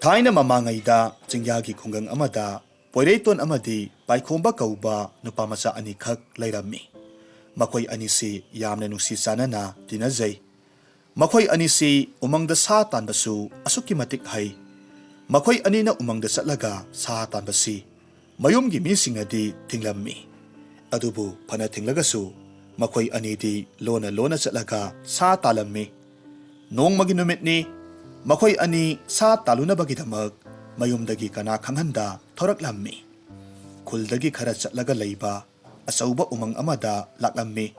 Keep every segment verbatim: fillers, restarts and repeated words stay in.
ꯊꯥꯏꯅ ꯃꯃꯥꯡꯉꯩꯗ ꯆꯤꯡꯌꯥꯒꯤ ꯈꯨꯡꯒꯪ ꯑꯃꯗ ꯄꯣꯏꯔꯩꯇꯣꯟ ꯑꯃꯗꯤ ꯄꯥꯏꯈꯣꯝꯕ ꯀꯧꯕ ꯅꯨꯄꯥ ꯃꯆꯥ ꯑꯅꯤꯈꯛ ꯂꯩꯔꯝꯃꯤ꯫ ꯃꯈꯣꯏ ꯑꯅꯤꯁꯤ ꯌꯥꯝꯅ ꯅꯨꯡꯁꯤ ꯆꯥꯟꯅꯅ ꯇꯤꯟꯅꯖꯩ꯫ ꯃꯈꯣꯏ ꯑꯅꯤꯁꯤ ꯎꯃꯪꯗ ꯁꯥ ꯇꯥꯟꯕꯁꯨ ꯑꯁꯨꯛꯀꯤ ꯃꯇꯤꯛ ꯍꯩ꯫ ꯃꯈꯣꯏ ꯑꯅꯤꯅ ꯎꯃꯪꯗ ꯆꯠꯂꯒ ꯁꯥ ꯇꯥꯟꯕꯁꯤ ꯃꯌꯨꯝꯒꯤ ꯃꯤꯁꯤꯡꯅꯗꯤ ꯊꯤꯡꯂꯝꯃꯤ꯫ ꯑꯗꯨꯕꯨ ꯐꯅ ꯊꯤꯡꯂꯒꯁꯨ ꯃꯈꯣꯏ ꯑꯅꯤꯗꯤ ꯂꯣꯟꯅ ꯂꯣꯟꯅ ꯆꯠꯂꯒ ꯁꯥ ꯇꯥꯜꯂꯝꯃꯤ꯫ ꯅꯣꯡꯃꯒꯤ ꯅꯨꯃꯤꯠꯅꯤ꯫ ꯃꯈꯣꯏ ꯑꯅꯤ ꯁꯥ ꯇꯥꯜꯂꯨꯅꯕꯒꯤꯗꯃꯛ ꯃꯌꯨꯝꯗꯒꯤ ꯀꯅꯥ ꯈꯪꯍꯟꯗ ꯊꯣꯔꯛꯂꯝꯃꯤ꯫ ꯈꯨꯜꯗꯒꯤ ꯈꯔ ꯆꯠꯂꯒ ꯂꯩꯕ ꯑꯆꯧꯕ ꯎꯃꯪ ꯑꯃꯗ ꯂꯥꯛꯂꯝꯃꯤ꯫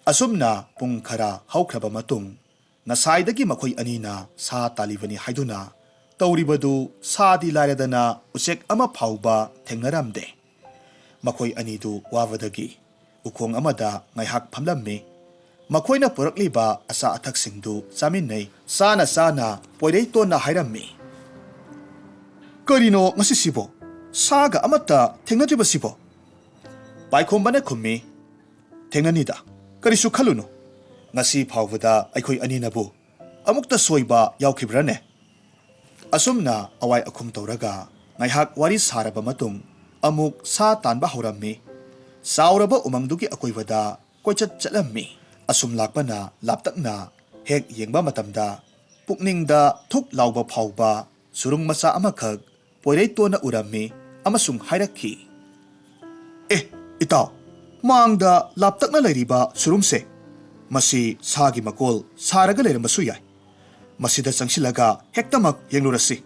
ꯑꯁꯨꯝꯅ ꯄꯨꯡ ꯈꯔ ꯍꯧꯈ꯭ꯔꯕ ꯃꯇꯨꯡ, ꯉꯁꯥꯏꯗꯒꯤ ꯃꯈꯣꯏ ꯑꯅꯤꯅ ꯁꯥ ꯇꯥꯜꯂꯤꯕꯅꯤ ꯍꯥꯏꯗꯨꯅ ꯇꯧꯔꯤꯕꯗꯨ ꯁꯥꯗꯤ ꯂꯥꯏꯔꯗꯅ ꯎꯆꯦꯛ ꯑꯃ ꯐꯥꯎꯕ ꯊꯦꯡꯅꯔꯝꯗꯦ꯫ ꯃꯈꯣꯏ ꯑꯅꯤꯗꯨ ꯋꯥꯕꯗꯒꯤ ꯎꯈꯣꯡ ꯑꯃꯗ ꯉꯥꯏꯍꯥꯛ ꯐꯝꯂꯝꯃꯤ꯫ ꯃꯈꯣꯏꯅ ꯄꯨꯔꯛꯂꯤꯕ ꯑꯆꯥ ꯑꯊꯛꯁꯤꯡꯗꯨ ꯆꯥꯃꯤꯟꯅꯩ꯫ ꯆꯥꯅ ꯆꯥꯅ ꯄꯣꯏꯔꯩꯇꯣꯟꯅ ꯍꯥꯏꯔꯝꯃꯤ, "ꯀꯔꯤꯅꯣ ꯉꯁꯤꯁꯤꯕꯣ? ꯁꯥꯒ ꯑꯃꯠꯇ ꯊꯦꯡꯅꯗ꯭ꯔꯤꯕꯁꯤꯕꯣ?" ꯄꯥꯏꯈꯣꯝꯕꯅ ꯈꯨꯝꯃꯤ, "ꯊꯦꯡꯅꯅꯤꯗ, ꯀꯔꯤꯁꯨ ꯈꯜꯂꯨꯅꯨ꯫ ꯉꯁꯤ ꯐꯥꯎꯕꯗ ꯑꯩꯈꯣꯏ ꯑꯅꯤꯅꯕꯨ ꯑꯃꯨꯛꯇ ꯁꯣꯏꯕ ꯌꯥꯎꯈꯤꯕ꯭ꯔꯥꯅꯦ?" ꯑꯁꯨꯝꯅ ꯑꯋꯥꯏ ꯑꯈꯨꯝ ꯇꯧꯔꯒ ꯉꯥꯏꯍꯥꯛ ꯋꯥꯔꯤ ꯁꯥꯔꯕ ꯃꯇꯨꯡ, ꯑꯃꯨꯛ ꯁꯥ ꯇꯥꯟꯕ ꯍꯧꯔꯝꯃꯤ꯫ ꯆꯥꯎꯔꯕ ꯎꯃꯪꯗꯨꯒꯤ ꯑꯀꯣꯏꯕꯗ ꯀꯣꯏꯆꯠ ꯆꯠꯂꯝꯃꯤ꯫ ꯑꯁꯨꯝ ꯂꯥꯛꯄꯅ ꯂꯥꯞꯇꯛꯅ ꯍꯦꯛ ꯌꯦꯡꯕ ꯃꯇꯝꯗ ꯄꯨꯛꯅꯤꯡꯗ ꯊꯨꯛ ꯂꯥꯎꯕ ꯐꯥꯎꯕ ꯁꯨꯔꯨꯡ ꯃꯆꯥ ꯑꯃꯈꯛ ꯄꯣꯏꯔꯩꯇꯣꯟꯅ ꯎꯔꯝꯃꯤ ꯑꯃꯁꯨꯡ ꯍꯥꯏꯔꯛꯈꯤ, "ꯑꯦ, ꯏꯇꯥꯎ, ꯃꯥꯡꯗ ꯂꯥꯞꯇꯛꯅ ꯂꯩꯔꯤꯕ ꯁꯨꯔꯨꯡꯁꯦ, ꯃꯁꯤ ꯁꯥꯒꯤ ꯃꯀꯣꯜ ꯁꯥꯔꯒ ꯂꯩꯔꯝꯕꯁꯨ ꯌꯥꯏ꯫ ꯃꯁꯤꯗ ꯆꯪꯁꯤꯜꯂꯒ ꯍꯦꯛꯇꯃꯛ ꯌꯦꯡꯂꯨꯔꯁꯤ꯫"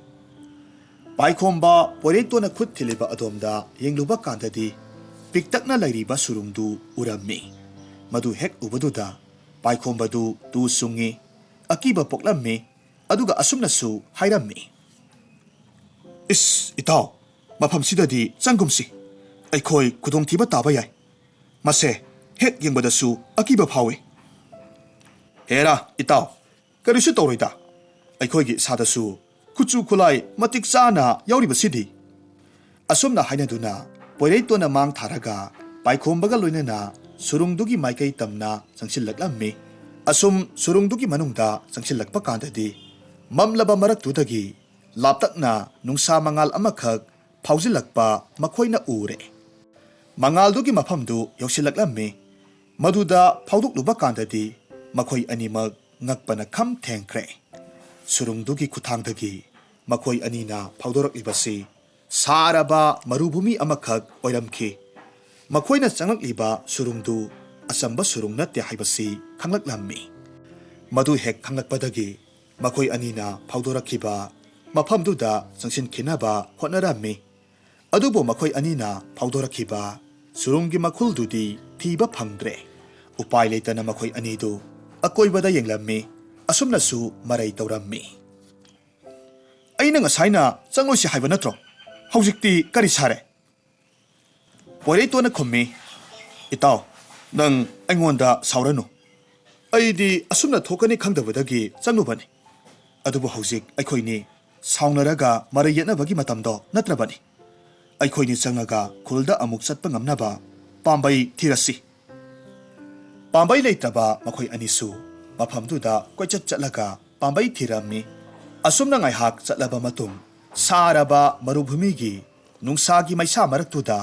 ꯄꯥꯏꯈꯣꯝꯕ ꯄꯣꯏꯔꯩꯇꯣꯟꯅ ꯈꯨꯠ ꯊꯤꯜꯂꯤꯕ ꯑꯗꯣꯝꯗ ꯌꯦꯡꯂꯨꯕ ꯀꯥꯟꯗꯗꯤ ꯄꯤꯛꯇꯛꯅ ꯂꯩꯔꯤꯕ ꯁꯨꯔꯨꯡꯗꯨ ꯎꯔꯝꯃꯤ꯫ ꯃꯗꯨ ꯍꯦꯛ ꯎꯕꯗꯨꯗ ꯄꯥꯏꯈꯣꯝꯕꯗꯨ ꯇꯨ ꯆꯨꯡꯉꯤ, ꯑꯀꯤꯕ ꯄꯣꯛꯂꯝꯃꯤ꯫ ꯑꯗꯨꯒ ꯑꯁꯨꯝꯅꯁꯨ ꯍꯥꯏꯔꯝꯃꯤ, "ꯏꯁ, ꯏꯇꯥꯎ, ꯃꯐꯝꯁꯤꯗꯗꯤ ꯆꯪꯒꯨꯝꯁꯤ꯫ ꯑꯩꯈꯣꯏ ꯈꯨꯗꯣꯡꯊꯤꯕ ꯇꯥꯕ ꯌꯥꯏ꯫ ꯃꯁꯦ ꯍꯦꯛ ꯌꯦꯡꯕꯗꯁꯨ ꯑꯀꯤꯕ ꯐꯥꯎꯏ꯫" "ꯍꯦꯔꯥ, ꯏꯇꯥꯎ, ꯀꯔꯤꯁꯨ ꯇꯧꯔꯣꯏꯗ꯫ ꯑꯩꯈꯣꯏꯒꯤ ꯏꯁꯥꯗꯁꯨ ꯈꯨꯠꯁꯨ ꯈꯨꯠꯂꯥꯏ ꯃꯇꯤꯛ ꯆꯥꯅ ꯌꯥꯎꯔꯤꯕꯁꯤꯗꯤ꯫" ꯑꯁꯨꯝꯅ ꯍꯥꯏꯅꯗꯨꯅ ꯄꯣꯏꯔꯩꯇꯣꯟꯅ ꯃꯥꯡ ꯊꯥꯔꯒ ꯄꯥꯏꯈꯣꯝꯕꯒ ꯂꯣꯏꯅꯅ ꯁꯨꯔꯨꯡꯗꯨꯒꯤ ꯃꯥꯏꯀꯩ ꯇꯝꯅ ꯆꯪꯁꯤꯜꯂꯛꯂꯝꯃꯤ꯫ ꯑꯁꯨꯝ ꯁꯨꯔꯨꯡꯗꯨꯒꯤ ꯃꯅꯨꯡꯗ ꯆꯪꯁꯤꯜꯂꯛꯄ ꯀꯥꯟꯗꯗꯤ ꯃꯝꯂꯕ ꯃꯔꯛꯇꯨꯗꯒꯤ ꯂꯥꯞꯇꯛꯅ ꯅꯨꯡꯁꯥ ꯃꯉꯥꯜ ꯑꯃꯈꯛ ꯐꯥꯎꯖꯤꯜꯂꯛꯄ ꯃꯈꯣꯏꯅ ꯎꯔꯦ꯫ ꯃꯉꯥꯜꯗꯨꯒꯤ ꯃꯐꯝꯗꯨ ꯌꯧꯁꯤꯜꯂꯛꯂꯝꯃꯤ꯫ ꯃꯗꯨꯗ ꯐꯥꯎꯗꯣꯛꯂꯨꯕ ꯀꯥꯟꯗꯗꯤ ꯃꯈꯣꯏ ꯑꯅꯤꯃꯛ ꯉꯛꯄꯅ ꯈꯝ ꯊꯦꯡꯈ꯭ꯔꯦ꯫ ꯁꯨꯔꯨꯡꯗꯨꯒꯤ ꯈꯨꯠꯊꯥꯡꯗꯒꯤ ꯃꯈꯣꯏ ꯑꯅꯤꯅ ꯐꯥꯎꯗꯣꯔꯛꯂꯤꯕꯁꯤ ꯁꯥꯔꯕ ꯃꯔꯨꯚꯨꯃꯤ ꯑꯃꯈꯛ ꯑꯣꯏꯔꯝꯈꯤ꯫ ꯃꯈꯣꯏꯅ ꯆꯪꯂꯛꯂꯤꯕ ꯁꯨꯔꯨꯡꯗꯨ ꯑꯆꯝꯕ ꯁꯨꯔꯨꯡ ꯅꯠꯇꯦ ꯍꯥꯏꯕꯁꯤ ꯈꯪꯂꯛꯂꯝꯃꯤ꯫ ꯃꯗꯨ ꯍꯦꯛ ꯈꯪꯂꯛꯄꯗꯒꯤ ꯃꯈꯣꯏ ꯑꯅꯤꯅ ꯐꯥꯎꯗꯣꯔꯛꯈꯤꯕ ꯃꯐꯝꯗꯨꯗ ꯆꯪꯁꯤꯟꯈꯤꯅꯕ ꯍꯣꯠꯅꯔꯝꯃꯤ꯫ ꯑꯗꯨꯕꯨ ꯃꯈꯣꯏ ꯑꯅꯤꯅ ꯐꯥꯎꯗꯣꯔꯛꯈꯤꯕ ꯁꯨꯔꯨꯡꯒꯤ ꯃꯈꯨꯜꯗꯨꯗꯤ ꯊꯤꯕ ꯐꯪꯗ꯭ꯔꯦ꯫ ꯎꯄꯥꯏ ꯂꯩꯇꯅ ꯃꯈꯣꯏ ꯑꯅꯤꯗꯨ ꯑꯀꯣꯏꯕꯗ ꯌꯦꯡꯂꯝꯃꯤ꯫ ꯑꯁꯨꯝꯅꯁꯨ ꯃꯔꯩ ꯇꯧꯔꯝꯃꯤ꯫ "ꯑꯩꯅ ꯉꯁꯥꯏꯅ ꯆꯪꯂꯣꯏꯁꯤ ꯍꯥꯏꯕ ꯅꯠꯇ꯭ꯔꯣ? ꯍꯧꯖꯤꯛꯇꯤ ꯀꯔꯤ ꯁꯥꯔꯦ?" ꯄꯣꯏꯔꯩꯇꯣꯟꯅ ꯈꯨꯝꯃꯤ, "ꯏꯇꯥꯎ, ꯅꯪ ꯑꯩꯉꯣꯟꯗ ꯁꯥꯎꯔꯅꯨ꯫ ꯑꯩꯗꯤ ꯑꯁꯨꯝꯅ ꯊꯣꯛꯀꯅꯤ ꯈꯪꯗꯕꯗꯒꯤ ꯆꯪꯂꯨꯕꯅꯤ꯫ ꯑꯗꯨꯕꯨ ꯍꯧꯖꯤꯛ ꯑꯩꯈꯣꯏꯅꯤ ꯁꯥꯎꯅꯔꯒ ꯃꯔꯩ ꯌꯦꯠꯅꯕꯒꯤ ꯃꯇꯝꯗꯣ ꯅꯠꯇ꯭ꯔꯕꯅꯤ꯫ ꯑꯩꯈꯣꯏꯅꯤ ꯆꯪꯂꯒ ꯈꯨꯜꯗ ꯑꯃꯨꯛ ꯆꯠꯄ ꯉꯝꯅꯕ ꯄꯥꯝꯕꯩ ꯊꯤꯔꯁꯤ꯫" ꯄꯥꯝꯕꯩ ꯂꯩꯇ꯭ꯔꯕ ꯃꯈꯣꯏ ꯑꯅꯤꯁꯨ ꯃꯐꯝꯗꯨꯗ ꯀꯣꯏꯆꯠ ꯆꯠꯂꯒ ꯄꯥꯝꯕꯩ ꯊꯤꯔꯝꯃꯤ꯫ ꯑꯁꯨꯝꯅ ꯉꯥꯏꯍꯥꯛ ꯆꯠꯂꯕ ꯃꯇꯨꯡ, ꯁꯥꯔꯕ ꯃꯔꯨꯚꯨꯃꯤꯒꯤ ꯅꯨꯡꯁꯥꯒꯤ ꯃꯩꯁꯥ ꯃꯔꯛꯇꯨꯗ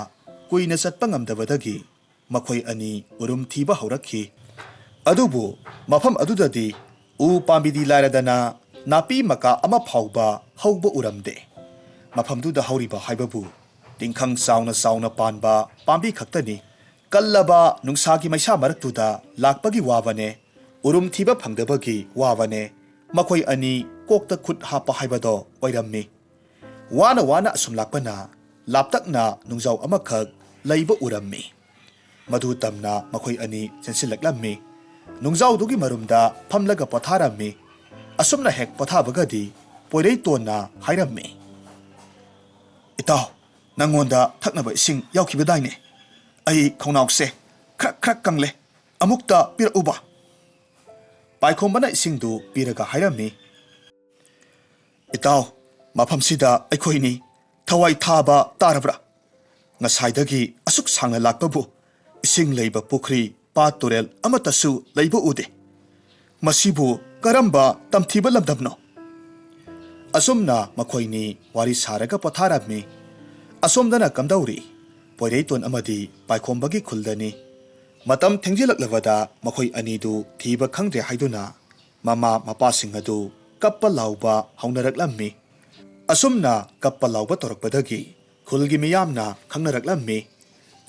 ꯀꯨꯏꯅ ꯆꯠꯄ ꯉꯝꯗꯕꯗꯒꯤ ꯃꯈꯣꯏ ꯑꯅꯤ ꯎꯔꯨꯝ ꯊꯤꯕ ꯍꯧꯔꯛꯈꯤ꯫ ꯑꯗꯨꯕꯨ ꯃꯐꯝ ꯑꯗꯨꯗꯗꯤ ꯎ ꯄꯥꯝꯕꯤꯗꯤ ꯂꯥꯏꯔꯗꯅ ꯅꯥꯄꯤ ꯃꯀꯥ ꯑꯃ ꯐꯥꯎꯕ ꯍꯧꯕ ꯎꯔꯝꯗꯦ꯫ ꯃꯐꯝꯗꯨꯗ ꯍꯧꯔꯤꯕ ꯍꯥꯏꯕꯕꯨ ꯇꯤꯡꯈꯪ ꯆꯥꯎꯅ ꯆꯥꯎꯅ ꯄꯥꯟꯕ ꯄꯥꯝꯕꯤ ꯈꯛꯇꯅꯤ꯫ ꯀꯜꯂꯕ ꯅꯨꯡꯁꯥꯒꯤ ꯃꯩꯁꯥ ꯃꯔꯛꯇꯨꯗ ꯂꯥꯛꯄꯒꯤ ꯋꯥꯕꯅꯦ, ꯎꯔꯨꯝ ꯊꯤꯕ ꯐꯪꯗꯕꯒꯤ ꯋꯥꯕꯅꯦ꯫ ꯃꯈꯣꯏ ꯑꯅꯤ ꯀꯣꯛꯇ ꯈꯨꯠ ꯍꯥꯞꯄ ꯍꯥꯏꯕꯗꯣ ꯑꯣꯏꯔꯝꯃꯤ꯫ ꯋꯥꯅ ꯋꯥꯅ ꯑꯁꯨꯝ ꯂꯥꯛꯄꯅ ꯂꯥꯞꯇꯛꯅ ꯅꯨꯡꯖꯥꯎ ꯑꯃꯈꯛ ꯂꯩꯕ ꯎꯔꯝꯃꯤ꯫ ꯃꯗꯨ ꯇꯝꯅ ꯃꯈꯣꯏ ꯑꯅꯤ ꯆꯦꯟꯁꯤꯜꯂꯛꯂꯝꯃꯤ꯫ ꯅꯨꯡꯖꯥꯎꯗꯨꯒꯤ ꯃꯔꯨꯝꯗ ꯐꯝꯂꯒ ꯄꯣꯊꯥꯔꯝꯃꯤ꯫ ꯑꯁꯨꯝꯅ ꯍꯦꯛ ꯄꯣꯊꯥꯕꯒꯗꯤ ꯄꯣꯏꯔꯩꯇꯣꯟꯅ ꯍꯥꯏꯔꯝꯃꯤ, "ꯏꯇꯥꯎ, ꯅꯪꯉꯣꯟꯗ ꯊꯛꯅꯕ ꯏꯁꯤꯡ ꯌꯥꯎꯈꯤꯕꯗꯥꯏꯅꯦ? ꯑꯩ ꯈꯧꯅꯥꯎꯁꯦ ꯈ꯭ꯔꯛ ꯈ꯭ꯔꯛ ꯀꯪꯂꯦ, ꯑꯃꯨꯛꯇ ꯄꯤꯔꯛꯎꯕ?" ꯄꯥꯏꯈꯣꯝꯕꯅ ꯏꯁꯤꯡꯗꯨ ꯄꯤꯔꯒ ꯍꯥꯏꯔꯝꯃꯤ, "ꯏꯇꯥꯎ, ꯃꯐꯝꯁꯤꯗ ꯑꯩꯈꯣꯏꯅꯤ ꯊꯋꯥꯏ ꯊꯥꯕ ꯇꯥꯔꯕ꯭ꯔꯥ? ꯉꯁꯥꯏꯗꯒꯤ ꯑꯁꯨꯛ ꯁꯥꯡꯅ ꯂꯥꯛꯄꯕꯨ ꯏꯁꯤꯡ ꯂꯩꯕ ꯄꯨꯈ꯭ꯔꯤ, ꯄꯥꯠ, ꯇꯨꯔꯦꯜ ꯑꯃꯠꯇꯁꯨ ꯂꯩꯕ ꯎꯗꯦ꯫ ꯃꯁꯤꯕꯨ ꯀꯔꯝꯕ ꯇꯝꯊꯤꯕ ꯂꯝꯗꯝꯅꯣ?" ꯑꯁꯨꯝꯅ ꯃꯈꯣꯏꯅꯤ ꯋꯥꯔꯤ ꯁꯥꯔꯒ ꯄꯣꯊꯥꯔꯝꯃꯤ꯫ ꯑꯁꯣꯝꯗꯅ ꯀꯝꯗꯧꯔꯤ? ꯄꯣꯏꯔꯩꯇꯣꯟ ꯑꯃꯗꯤ ꯄꯥꯏꯈꯣꯝꯕꯒꯤ ꯈꯨꯜꯗꯅꯤ꯫ ꯃꯇꯝ ꯊꯦꯡꯖꯤꯜꯂꯛꯂꯕꯗ ꯃꯈꯣꯏ ꯑꯅꯤꯗꯨ ꯊꯤꯕ ꯈꯪꯗ꯭ꯔꯦ ꯍꯥꯏꯗꯨꯅ ꯃꯃꯥ ꯃꯄꯥꯁꯤꯡ ꯑꯗꯨ ꯀꯞꯄ ꯂꯥꯎꯕ ꯍꯧꯅꯔꯛꯂꯝꯃꯤ꯫ ꯑꯁꯨꯝꯅ ꯀꯞꯄ ꯂꯥꯎꯕ ꯇꯧꯔꯛꯄꯗꯒꯤ ꯈꯨꯜꯒꯤ ꯃꯤꯌꯥꯝꯅ ꯈꯪꯅꯔꯛꯂꯝꯃꯤ꯫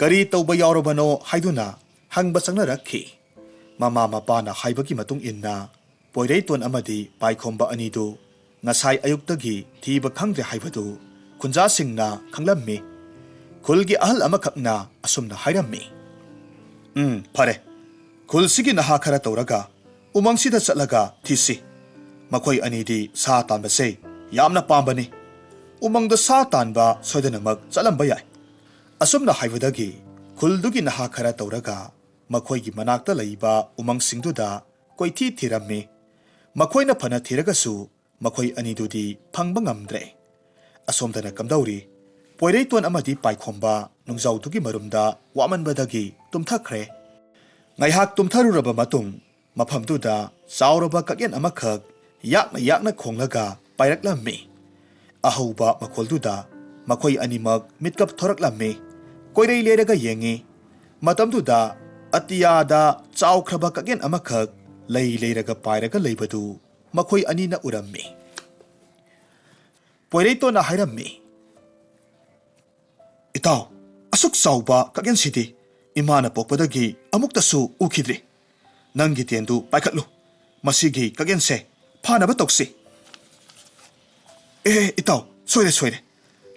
ꯀꯔꯤ ꯇꯧꯕ ꯌꯥꯎꯔꯕꯅꯣ ꯍꯥꯏꯗꯨꯅ ꯍꯪꯕ ꯆꯪꯅꯔꯛꯈꯤ꯫ ꯃꯃꯥ ꯃꯄꯥꯅ ꯍꯥꯏꯕꯒꯤ ꯃꯇꯨꯡ ꯏꯟꯅ ꯄꯣꯏꯔꯩꯇꯣꯟ ꯑꯃꯗꯤ ꯄꯥꯏꯈꯣꯝꯕ ꯑꯅꯤꯗꯨ ꯉꯁꯥꯏ ꯑꯌꯨꯛꯇꯒꯤ ꯊꯤꯕ ꯈꯪꯗ꯭ꯔꯦ ꯍꯥꯏꯕꯗꯨ ꯈꯨꯟꯖꯥꯁꯤꯡꯅ ꯈꯪꯂꯝꯃꯤ꯫ ꯈꯨꯜꯒꯤ ꯑꯍꯜ ꯑꯃꯈꯛꯅ ꯑꯁꯨꯝꯅ ꯍꯥꯏꯔꯝꯃꯤ, "ꯎꯝ, ꯐꯔꯦ꯫ ꯈꯨꯜꯁꯤꯒꯤ ꯅꯍꯥ ꯈꯔ ꯇꯧꯔꯒ ꯎꯃꯪꯁꯤꯗ ꯆꯠꯂꯒ ꯊꯤꯁꯤ꯫ ꯃꯈꯣꯏ ꯑꯅꯤꯗꯤ ꯁꯥ ꯇꯥꯟꯕꯁꯦ ꯌꯥꯝꯅ ꯄꯥꯝꯕꯅꯤ꯫ ꯎꯃꯪꯗ ꯁꯥ ꯇꯥꯟꯕ ꯁꯣꯏꯗꯅꯃꯛ ꯆꯠꯂꯝꯕ ꯌꯥꯏ꯫" ꯑꯁꯨꯝꯅ ꯍꯥꯏꯕꯗꯒꯤ ꯈꯨꯜꯗꯨꯒꯤ ꯅꯍꯥ ꯈꯔ ꯇꯧꯔꯒ ꯃꯈꯣꯏꯒꯤ ꯃꯅꯥꯛꯇ ꯂꯩꯕ ꯎꯃꯪꯁꯤꯡꯗꯨꯗ ꯀꯣꯏꯊꯤ ꯊꯤꯔꯝꯃꯤ꯫ ꯃꯈꯣꯏꯅ ꯐꯅ ꯊꯤꯔꯒꯁꯨ ꯃꯈꯣꯏ ꯑꯅꯤꯗꯨꯗꯤ ꯐꯪꯕ ꯉꯝꯗ꯭ꯔꯦ꯫ ꯑꯁꯣꯝꯗꯅ ꯀꯝꯗꯧꯔꯤ? ꯄꯣꯏꯔꯩꯇꯣꯟ ꯑꯃꯗꯤ ꯄꯥꯏꯈꯣꯝꯕ ꯅꯨꯡꯖꯥꯎꯗꯨꯒꯤ ꯃꯔꯨꯝꯗ ꯋꯥꯃꯟꯕꯗꯒꯤ ꯇꯨꯝꯊꯈ꯭ꯔꯦ꯫ ꯉꯥꯏꯍꯥꯛ ꯇꯨꯝꯊꯔꯨꯔꯕ ꯃꯇꯨꯡ ꯃꯐꯝꯗꯨꯗ ꯆꯥꯎꯔꯕ ꯀꯛꯌꯦꯟ ꯑꯃꯈꯛ ꯌꯥꯛꯅ ꯌꯥꯛꯅ ꯈꯣꯡꯂꯒ ꯄꯥꯏꯔꯛꯂꯝꯃꯤ꯫ ꯑꯍꯧꯕ ꯃꯈꯣꯜꯗꯨꯗ ꯃꯈꯣꯏ ꯑꯅꯤꯃꯛ ꯃꯤꯠꯀꯞ ꯊꯣꯔꯛꯂꯝꯃꯤ꯫ ꯀꯣꯏꯔꯩ ꯂꯩꯔꯒ ꯌꯦꯡꯉꯤ꯫ ꯃꯇꯝꯗꯨꯗ ꯑꯇꯤꯌꯥꯗ ꯆꯥꯎꯈ꯭ꯔꯕ ꯀꯛꯌꯦꯟ ꯑꯃꯈꯛ ꯂꯩ ꯂꯩꯔꯒ ꯄꯥꯏꯔꯒ ꯂꯩꯕꯗꯨ ꯃꯈꯣꯏ ꯑꯅꯤꯅ ꯎꯔꯝꯃꯤ꯫ ꯄꯣꯏꯔꯩꯇꯣꯟꯅ ꯍꯥꯏꯔꯝꯃꯤ, "ꯏꯇꯥꯎ, ꯑꯁꯨꯛ ꯆꯥꯎꯕ ꯀꯛꯌꯦꯟꯁꯤꯗꯤ ꯏꯃꯥꯅ ꯄꯣꯛꯄꯗꯒꯤ ꯑꯃꯨꯛꯇꯁꯨ ꯎꯈꯤꯗ꯭ꯔꯤ꯫ ꯅꯪꯒꯤ ꯇꯦꯟꯗꯨ ꯄꯥꯏꯈꯠꯂꯨ꯫ ꯃꯁꯤꯒꯤ ꯀꯛꯌꯦꯟꯁꯦ ꯐꯥꯅꯕ ꯇꯧꯁꯤ꯫" "ꯑꯦ, ꯏꯇꯥꯎ, ꯁꯣꯏꯔꯦ, ꯁꯣꯏꯔꯦ꯫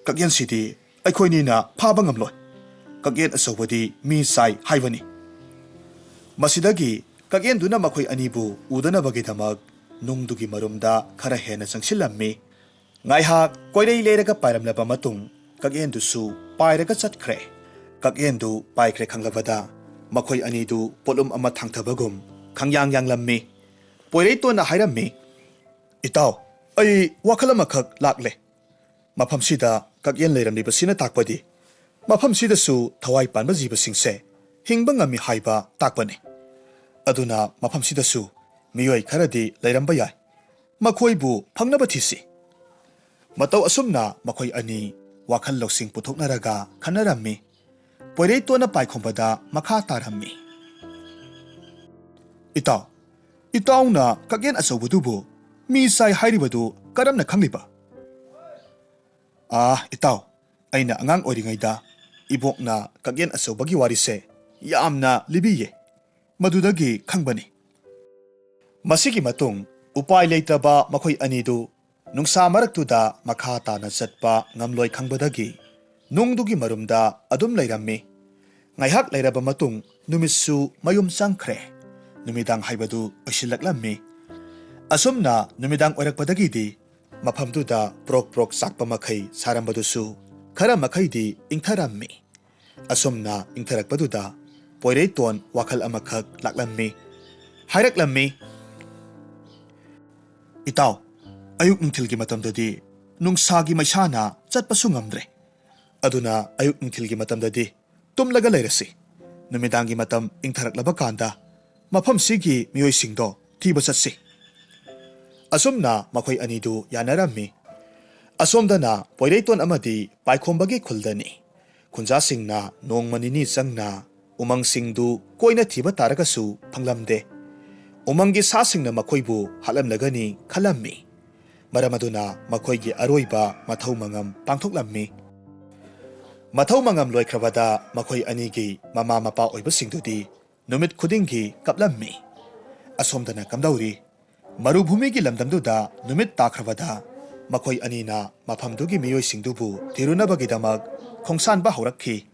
ꯀꯛꯌꯦꯟꯁꯤꯗꯤ ꯑꯩꯈꯣꯏꯅꯤꯅ ꯐꯥꯕ ꯉꯝꯂꯣꯏ꯫ ꯀꯛꯌꯦꯟ ꯑꯆꯧꯕꯗꯤ ꯃꯤ ꯆꯥꯏ ꯍꯥꯏꯕꯅꯤ꯫" ꯃꯁꯤꯗꯒꯤ ꯀꯛꯌꯦꯟꯗꯨꯅ ꯃꯈꯣꯏ ꯑꯅꯤꯕꯨ ꯎꯗꯅꯕꯒꯤꯗꯃꯛ ꯅꯨꯡꯗꯨꯒꯤ ꯃꯔꯨꯝꯗ ꯈꯔ ꯍꯦꯟꯅ ꯆꯪꯁꯤꯜꯂꯝꯃꯤ꯫ ꯉꯥꯏꯍꯥꯛ ꯀꯣꯏꯔꯩ ꯂꯩꯔꯒ ꯄꯥꯏꯔꯝꯂꯕ ꯃꯇꯨꯡ ꯀꯛꯌꯦꯟꯗꯨꯁꯨ ꯄꯥꯏꯔꯒ ꯆꯠꯈ꯭ꯔꯦ꯫ ꯀꯛꯌꯦꯟꯗꯨ ꯄꯥꯏꯈ꯭ꯔꯦ ꯈꯪꯂꯕꯗ ꯃꯈꯣꯏ ꯑꯅꯤꯗꯨ ꯄꯣꯠꯂꯨꯝ ꯑꯃ ꯊꯥꯡꯊꯕꯒꯨꯝ ꯈꯪꯌꯥꯡ ꯌꯥꯡꯂꯝꯃꯤ꯫ ꯄꯣꯏꯔꯩꯇꯣꯟꯅ ꯍꯥꯏꯔꯝꯃꯤ, "ꯏꯇꯥꯎ, ꯑꯩ ꯋꯥꯈꯜ ꯑꯃꯈꯛ ꯂꯥꯛꯂꯦ꯫ ꯃꯐꯝꯁꯤꯗ ꯀꯛꯌꯦꯟ ꯂꯩꯔꯝꯂꯤꯕꯁꯤꯅ ꯇꯥꯛꯄꯗꯤ ꯃꯐꯝꯁꯤꯗꯁꯨ ꯊꯋꯥꯏ ꯄꯥꯟꯕ ꯖꯤꯕꯁꯤꯡꯁꯦ ꯍꯤꯡꯕ ꯉꯝꯃꯤ ꯍꯥꯏꯕ ꯇꯥꯛꯄꯅꯤ꯫ ꯑꯗꯨꯅ ꯃꯐꯝꯁꯤꯗꯁꯨ ꯃꯤꯑꯣꯏ ꯈꯔꯗꯤ ꯂꯩꯔꯝꯕ ꯌꯥꯏ꯫ ꯃꯈꯣꯏꯕꯨ ꯐꯪꯅꯕ ꯊꯤꯁꯤ꯫" ꯃꯇꯧ ꯑꯁꯨꯝꯅ ꯃꯈꯣꯏ ꯑꯅꯤ ꯋꯥꯈꯜ ꯂꯧꯁꯤꯡ ꯄꯨꯊꯣꯛꯅꯔꯒ ꯈꯟꯅꯔꯝꯃꯤ꯫ ꯄꯣꯏꯔꯩꯇꯣꯟꯅ ꯄꯥꯏꯈꯣꯝꯕꯗ ꯃꯈꯥ ꯇꯥꯔꯝꯃꯤ꯫ "ꯏꯇꯥꯎ, ꯏꯇꯥꯎꯅ ꯀꯛꯌꯦꯟ ꯑꯆꯧꯕꯗꯨꯕꯨ ꯃꯤ ꯆꯥꯏ ꯍꯥꯏꯔꯤꯕꯗꯨ ꯀꯔꯝꯅ ꯈꯪꯂꯤꯕ?" "ꯑꯥ, ꯏꯇꯥꯎ, ꯑꯩꯅ ꯑꯉꯥꯡ ꯑꯣꯏꯔꯤꯉꯩꯗ ꯏꯕꯣꯛꯅ ꯀꯛꯌꯦꯟ ꯑꯆꯧꯕꯒꯤ ꯋꯥꯔꯤꯁꯦ ꯌꯥꯝꯅ ꯂꯤꯕꯤꯌꯦ꯫ ꯃꯗꯨꯗꯒꯤ ꯈꯪꯕꯅꯤ꯫" ꯃꯁꯤꯒꯤ ꯃꯇꯨꯡ ꯎꯄꯥꯏ ꯂꯩꯇ꯭ꯔꯕ ꯃꯈꯣꯏ ꯑꯅꯤꯗꯨ ꯅꯨꯡꯁꯥ ꯃꯔꯛꯇꯨꯗ ꯃꯈꯥ ꯇꯥꯅ ꯆꯠꯄ ꯉꯝꯂꯣꯏ ꯈꯪꯕꯗꯒꯤ ꯅꯨꯡꯗꯨꯒꯤ ꯃꯔꯨꯝꯗ ꯑꯗꯨꯝ ꯂꯩꯔꯝꯃꯤ꯫ ꯉꯥꯏꯍꯥꯛ ꯂꯩꯔꯕ ꯃꯇꯨꯡ ꯅꯨꯃꯤꯠꯁꯨ ꯃꯌꯨꯝ ꯆꯪꯈ꯭ꯔꯦ꯫ ꯅꯨꯃꯤꯗꯥꯡ ꯍꯥꯏꯕꯗꯨ ꯑꯣꯏꯁꯤꯜꯂꯛꯂꯝꯃꯤ꯫ ꯑꯁꯨꯝꯅ ꯅꯨꯃꯤꯗꯥꯡ ꯑꯣꯏꯔꯛꯄꯗꯒꯤꯗꯤ ꯃꯐꯝꯗꯨꯗ ꯄ꯭ꯔꯣꯛ ꯄ꯭ꯔꯣꯛ ꯆꯥꯛꯄ ꯃꯈꯩ ꯁꯥꯔꯝꯕꯗꯨꯁꯨ ꯈꯔ ꯃꯈꯩꯗꯤ ꯏꯪꯊꯔꯝꯃꯤ꯫ ꯑꯁꯨꯝꯅ ꯏꯪꯊꯔꯛꯄꯗꯨꯗ ꯄꯣꯏꯔꯩꯇꯣꯟ ꯋꯥꯈꯜ ꯑꯃꯈꯛ ꯂꯥꯛꯂꯝꯃꯤ꯫ ꯍꯥꯏꯔꯛꯂꯝꯃꯤ, "ꯏꯇꯥꯎ, ꯑꯌꯨꯛ ꯅꯨꯡꯊꯤꯜꯒꯤ ꯃꯇꯝꯗꯗꯤ ꯅꯨꯡꯁꯥꯒꯤ ꯃꯩꯁꯥꯅ ꯆꯠꯄꯁꯨ ꯉꯝꯗ꯭ꯔꯦ꯫ ꯑꯗꯨꯅ ꯑꯌꯨꯛ ꯅꯨꯡꯊꯤꯜꯒꯤ ꯃꯇꯝꯗꯗꯤ ꯇꯨꯝꯂꯒ ꯂꯩꯔꯁꯤ꯫ ꯅꯨꯃꯤꯗꯥꯡꯒꯤ ꯃꯇꯝ ꯏꯪꯊꯔꯛꯂꯕ ꯀꯥꯟꯗ ꯃꯐꯝꯁꯤꯒꯤ ꯃꯤꯑꯣꯏꯁꯤꯡꯗꯣ ꯊꯤꯕ ꯆꯠꯁꯤ꯫" ꯑꯁꯨꯝꯅ ꯃꯈꯣꯏ ꯑꯅꯤꯗꯨ ꯌꯥꯅꯔꯝꯃꯤ꯫ ꯑꯁꯣꯝꯗꯅ ꯄꯣꯏꯔꯩꯇꯣꯟ ꯑꯃꯗꯤ ꯄꯥꯏꯈꯣꯝꯕꯒꯤ ꯈꯨꯜꯗꯅꯤ꯫ ꯈꯨꯟꯖꯥꯁꯤꯡꯅ ꯅꯣꯡꯃ ꯅꯤꯅꯤ ꯆꯪꯅ ꯎꯃꯪꯁꯤꯡꯗꯨ ꯀꯣꯏꯅ ꯊꯤꯕ ꯇꯥꯔꯒꯁꯨ ꯐꯪꯂꯝꯗꯦ꯫ ꯎꯃꯪꯒꯤ ꯁꯥꯁꯤꯡꯅ ꯃꯈꯣꯏꯕꯨ ꯍꯥꯠꯂꯝꯂꯒꯅꯤ ꯈꯜꯂꯝꯃꯤ꯫ ꯃꯔꯝ ꯑꯗꯨꯅ ꯃꯈꯣꯏꯒꯤ ꯑꯔꯣꯏꯕ ꯃꯊꯧ ꯃꯉꯝ ꯄꯥꯡꯊꯣꯛꯂꯝꯃꯤ꯫ ꯃꯊꯧ ꯃꯉꯝ ꯂꯣꯏꯈ꯭ꯔꯕꯗ ꯃꯈꯣꯏ ꯑꯅꯤꯒꯤ ꯃꯃꯥ ꯃꯄꯥ ꯑꯣꯏꯕꯁꯤꯡꯗꯨꯗꯤ ꯅꯨꯃꯤꯠ ꯈꯨꯗꯤꯡꯒꯤ ꯀꯞꯂꯝꯃꯤ꯫ ꯑꯁꯣꯝꯗꯅ ꯀꯝꯗꯧꯔꯤ? ꯃꯔꯨꯚꯨꯃꯤꯒꯤ ꯂꯝꯗꯝꯗꯨꯗ ꯅꯨꯃꯤꯠ ꯇꯥꯈ꯭ꯔꯕꯗ ꯃꯈꯣꯏ ꯑꯅꯤꯅ ꯃꯐꯝꯗꯨꯒꯤ ꯃꯤꯑꯣꯏꯁꯤꯡꯗꯨꯕꯨ ꯊꯤꯔꯨꯅꯕꯒꯤꯗꯃꯛ ꯈꯣꯡꯁꯥꯟꯕ ꯍꯧꯔꯛꯈꯤ꯫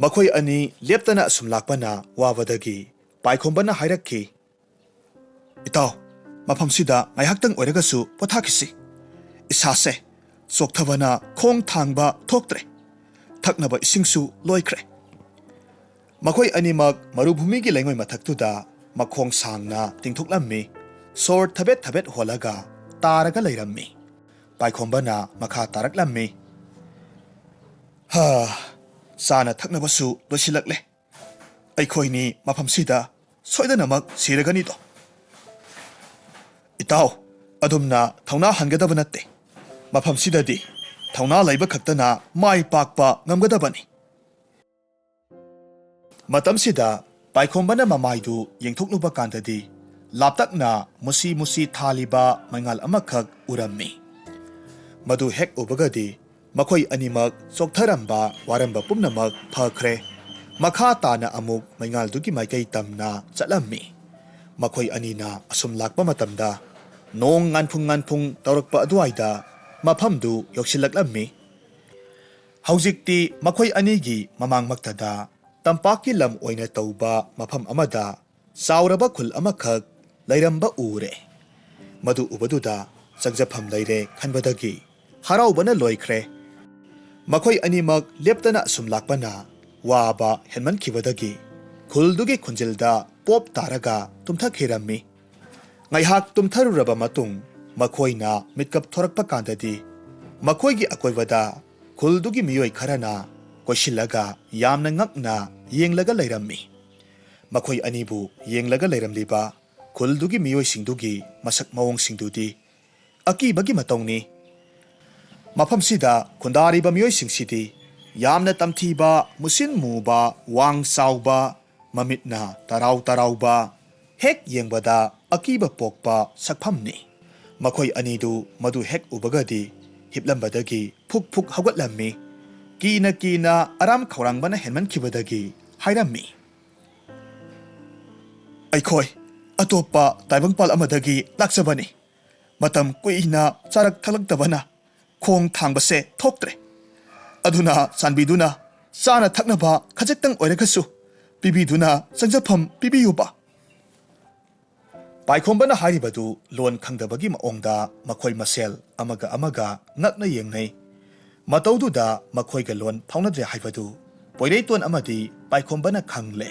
ꯃꯈꯣꯏ ꯑꯅꯤ ꯂꯦꯞꯇꯅ ꯑꯁꯨꯝ ꯂꯥꯛꯄꯅ ꯋꯥꯕꯗꯒꯤ ꯄꯥꯏꯈꯣꯝꯕꯅ ꯍꯥꯏꯔꯛꯈꯤ, "ꯏꯇꯥꯎ, ꯃꯐꯝꯁꯤꯗ ꯉꯥꯏꯍꯥꯛꯇꯪ ꯑꯣꯏꯔꯒꯁꯨ ꯄꯣꯊꯥꯈꯤꯁꯤ꯫ ꯏꯁꯥꯁꯦ ꯆꯣꯛꯊꯕꯅ ꯈꯣꯡ ꯊꯥꯡꯕ ꯊꯣꯛꯇ꯭ꯔꯦ꯫ ꯊꯛꯅꯕ ꯏꯁꯤꯡꯁꯨ ꯂꯣꯏꯈ꯭ꯔꯦ꯫" ꯃꯈꯣꯏ ꯑꯅꯤꯃꯛ ꯃꯔꯨꯚꯨꯃꯤꯒꯤ ꯂꯩꯉꯣꯏ ꯃꯊꯛꯇꯨꯗ ꯃꯈꯣꯡ ꯁꯥꯡꯅ ꯇꯤꯡꯊꯣꯛꯂꯝꯃꯤ꯫ ꯁꯣꯔ ꯊꯕꯦꯠ ꯊꯕꯦꯠ ꯍꯣꯜꯂꯒ ꯇꯥꯔꯒ ꯂꯩꯔꯝꯃꯤ꯫ ꯄꯥꯏꯈꯣꯝꯕꯅ ꯃꯈꯥ ꯇꯥꯔꯛꯂꯝꯃꯤ, "ꯍꯥ, ꯆꯥꯅ ꯊꯛꯅꯕꯁꯨ ꯂꯣꯏꯁꯤꯜꯂꯛꯂꯦ꯫ ꯑꯩꯈꯣꯏꯅꯤ ꯃꯐꯝꯁꯤꯗ ꯁꯣꯏꯗꯅꯃꯛ ꯁꯤꯔꯒꯅꯤꯗꯣ꯫" "ꯏꯇꯥꯎ, ꯑꯗꯨꯝꯅ ꯊꯧꯅꯥ ꯍꯟꯒꯗꯕ ꯅꯠꯇꯦ꯫ ꯃꯐꯝꯁꯤꯗꯗꯤ ꯊꯧꯅꯥ ꯂꯩꯕ ꯈꯛꯇꯅ ꯃꯥꯏ ꯄꯥꯛꯄ ꯉꯝꯒꯗꯕꯅꯤ꯫ ꯃꯇꯝꯁꯤꯗ ꯄꯥꯏꯈꯣꯝꯕꯅ ꯃꯃꯥꯏꯗꯨ ꯌꯦꯡꯊꯣꯛꯂꯨꯕ ꯀꯥꯟꯗꯗꯤ, ꯂꯥꯞꯇꯛꯅ ꯃꯨꯁꯤ ꯃꯨꯁꯤ ꯊꯥꯜꯂꯤꯕ ꯃꯩꯉꯥꯜ ꯑꯃꯈꯛ ꯎꯔꯝꯃꯤ꯫ ꯃꯗꯨ ꯍꯦꯛ ꯎꯕꯒꯗꯤ ꯃꯈꯣꯏ ꯑꯅꯤꯃꯛ ꯆꯣꯛꯊꯔꯝꯕ, ꯋꯥꯔꯝꯕ ꯄꯨꯝꯅꯃꯛ ꯐꯈ꯭ꯔꯦ꯫ ꯃꯈꯥ ꯇꯥꯅ ꯑꯃꯨꯛ ꯃꯩꯉꯥꯜꯗꯨꯒꯤ ꯃꯥꯏꯀꯩ ꯇꯝꯅ ꯆꯠꯂꯝꯃꯤ꯫ ꯃꯈꯣꯏ ꯑꯅꯤꯅ ꯑꯁꯨꯝ ꯂꯥꯛꯄ ꯃꯇꯝꯗ, ꯅꯣꯡ ꯉꯥꯟꯐꯨꯡ ꯉꯥꯟꯐꯨꯡ ꯇꯧꯔꯛꯄ ꯑꯗꯨꯋꯥꯏꯗ ꯃꯐꯝꯗꯨ ꯌꯧꯁꯤꯜꯂꯛꯂꯝꯃꯤ꯫ ꯍꯧꯖꯤꯛꯇꯤ ꯃꯈꯣꯏ ꯑꯅꯤꯒꯤ ꯃꯃꯥꯡꯃꯛꯇꯗ ꯇꯝꯄꯥꯛꯀꯤ ꯂꯝ ꯑꯣꯏꯅ ꯇꯧꯕ ꯃꯐꯝ ꯑꯃꯗ ꯆꯥꯎꯔꯕ ꯈꯨꯜ ꯑꯃꯈꯛ ꯂꯩꯔꯝꯕ ꯎꯔꯦ꯫ ꯃꯗꯨ ꯎꯕꯗꯨꯗ ꯆꯪꯖꯐꯝ ꯂꯩꯔꯦ ꯈꯟꯕꯗꯒꯤ ꯍꯔꯥꯎꯕꯅ ꯂꯣꯏꯈ꯭ꯔꯦ꯫ ꯃꯈꯣꯏ ꯑꯅꯤꯃꯛ ꯂꯦꯞꯇꯅ ꯑꯁꯨꯝ ꯂꯥꯛꯄꯅ ꯋꯥꯕ ꯍꯦꯟꯃꯟꯈꯤꯕꯗꯒꯤ ꯈꯨꯜꯗꯨꯒꯤ ꯈꯨꯟꯖꯤꯜꯗ ꯄꯣꯞ ꯇꯥꯔꯒ ꯇꯨꯝꯊꯈꯤꯔꯝꯃꯤ꯫ ꯉꯥꯏꯍꯥꯛ ꯇꯨꯝꯊꯔꯨꯔꯕ ꯃꯇꯨꯡ ꯃꯈꯣꯏꯅ ꯃꯤꯠꯀꯞ ꯊꯣꯔꯛꯄ ꯀꯥꯟꯗꯗꯤ, ꯃꯈꯣꯏꯒꯤ ꯑꯀꯣꯏꯕꯗ ꯈꯨꯜꯗꯨꯒꯤ ꯃꯤꯑꯣꯏ ꯈꯔꯅ ꯀꯣꯏꯁꯤꯜꯂꯒ ꯌꯥꯝꯅ ꯉꯛꯅ ꯌꯦꯡꯂꯒ ꯂꯩꯔꯝꯃꯤ꯫ ꯃꯈꯣꯏ ꯑꯅꯤꯕꯨ ꯌꯦꯡꯂꯒ ꯂꯩꯔꯝꯂꯤꯕ ꯈꯨꯜꯗꯨꯒꯤ ꯃꯤꯑꯣꯏꯁꯤꯡꯗꯨꯒꯤ ꯃꯁꯛ ꯃꯑꯣꯡꯁꯤꯡꯗꯨꯗꯤ ꯑꯀꯤꯕꯒꯤ ꯃꯇꯧꯅꯤ꯫ ꯃꯐꯝꯁꯤꯗ ꯈꯨꯟꯗꯥꯔꯤꯕ ꯃꯤꯑꯣꯏꯁꯤꯡꯁꯤꯗꯤ ꯌꯥꯝꯅ ꯇꯝꯊꯤꯕ, ꯃꯨꯁꯤꯟ ꯃꯨꯕ, ꯋꯥꯡ ꯆꯥꯎꯕ, ꯃꯃꯤꯠꯅ ꯇꯔꯥꯎ ꯇꯔꯥꯎꯕ, ꯍꯦꯛ ꯌꯦꯡꯕꯗ ꯑꯀꯤꯕ ꯄꯣꯛꯄ ꯁꯛꯐꯝꯅꯤ꯫ ꯃꯈꯣꯏ ꯑꯅꯤꯗꯨ ꯃꯗꯨ ꯍꯦꯛ ꯎꯕꯒꯗꯤ ꯍꯤꯞꯂꯝꯕꯗꯒꯤ ꯐꯨꯛ ꯐꯨꯛ ꯍꯧꯒꯠꯂꯝꯃꯤ꯫ ꯀꯤꯅ ꯀꯤꯅ ꯑꯔꯥꯝ ꯈꯧꯔꯥꯡꯕꯅ ꯍꯦꯟꯃꯟꯈꯤꯕꯗꯒꯤ ꯍꯥꯏꯔꯝꯃꯤ, "ꯑꯩꯈꯣꯏ ꯑꯇꯣꯞꯄ ꯇꯥꯏꯕꯪꯄꯥꯜ ꯑꯃꯗꯒꯤ ꯂꯥꯛꯆꯕꯅꯤ꯫ ꯃꯇꯝ ꯀꯨꯏꯅ ꯆꯥꯔꯛ ꯊꯛꯂꯛꯇꯕꯅ ꯈꯣꯡ ꯊꯥꯡꯕꯁꯦ ꯊꯣꯛꯇ꯭ꯔꯦ꯫ ꯑꯗꯨꯅ ꯆꯥꯟꯕꯤꯗꯨꯅ ꯆꯥꯅ ꯊꯛꯅꯕ ꯈꯖꯤꯛꯇꯪ ꯑꯣꯏꯔꯒꯁꯨ ꯄꯤꯕꯤꯗꯨꯅ ꯆꯪꯖꯐꯝ ꯄꯤꯕꯤꯌꯨꯕ"꯫ ꯄꯥꯏꯈꯣꯝꯕꯅ ꯍꯥꯏꯔꯤꯕꯗꯨ ꯂꯣꯟ ꯈꯪꯗꯕꯒꯤ ꯃꯑꯣꯡꯗ ꯃꯈꯣꯏ ꯃꯁꯦꯜ ꯑꯃꯒ ꯑꯃꯒ ꯉꯛꯅ ꯌꯦꯡꯅꯩ꯫ ꯃꯇꯧꯗꯨꯗ ꯃꯈꯣꯏꯒ ꯂꯣꯟ ꯐꯥꯎꯅꯗ꯭ꯔꯦ ꯍꯥꯏꯕꯗꯨ ꯄꯣꯏꯔꯩꯇꯣꯟ ꯑꯃꯗꯤ ꯄꯥꯏꯈꯣꯝꯕꯅ ꯈꯪꯂꯦ꯫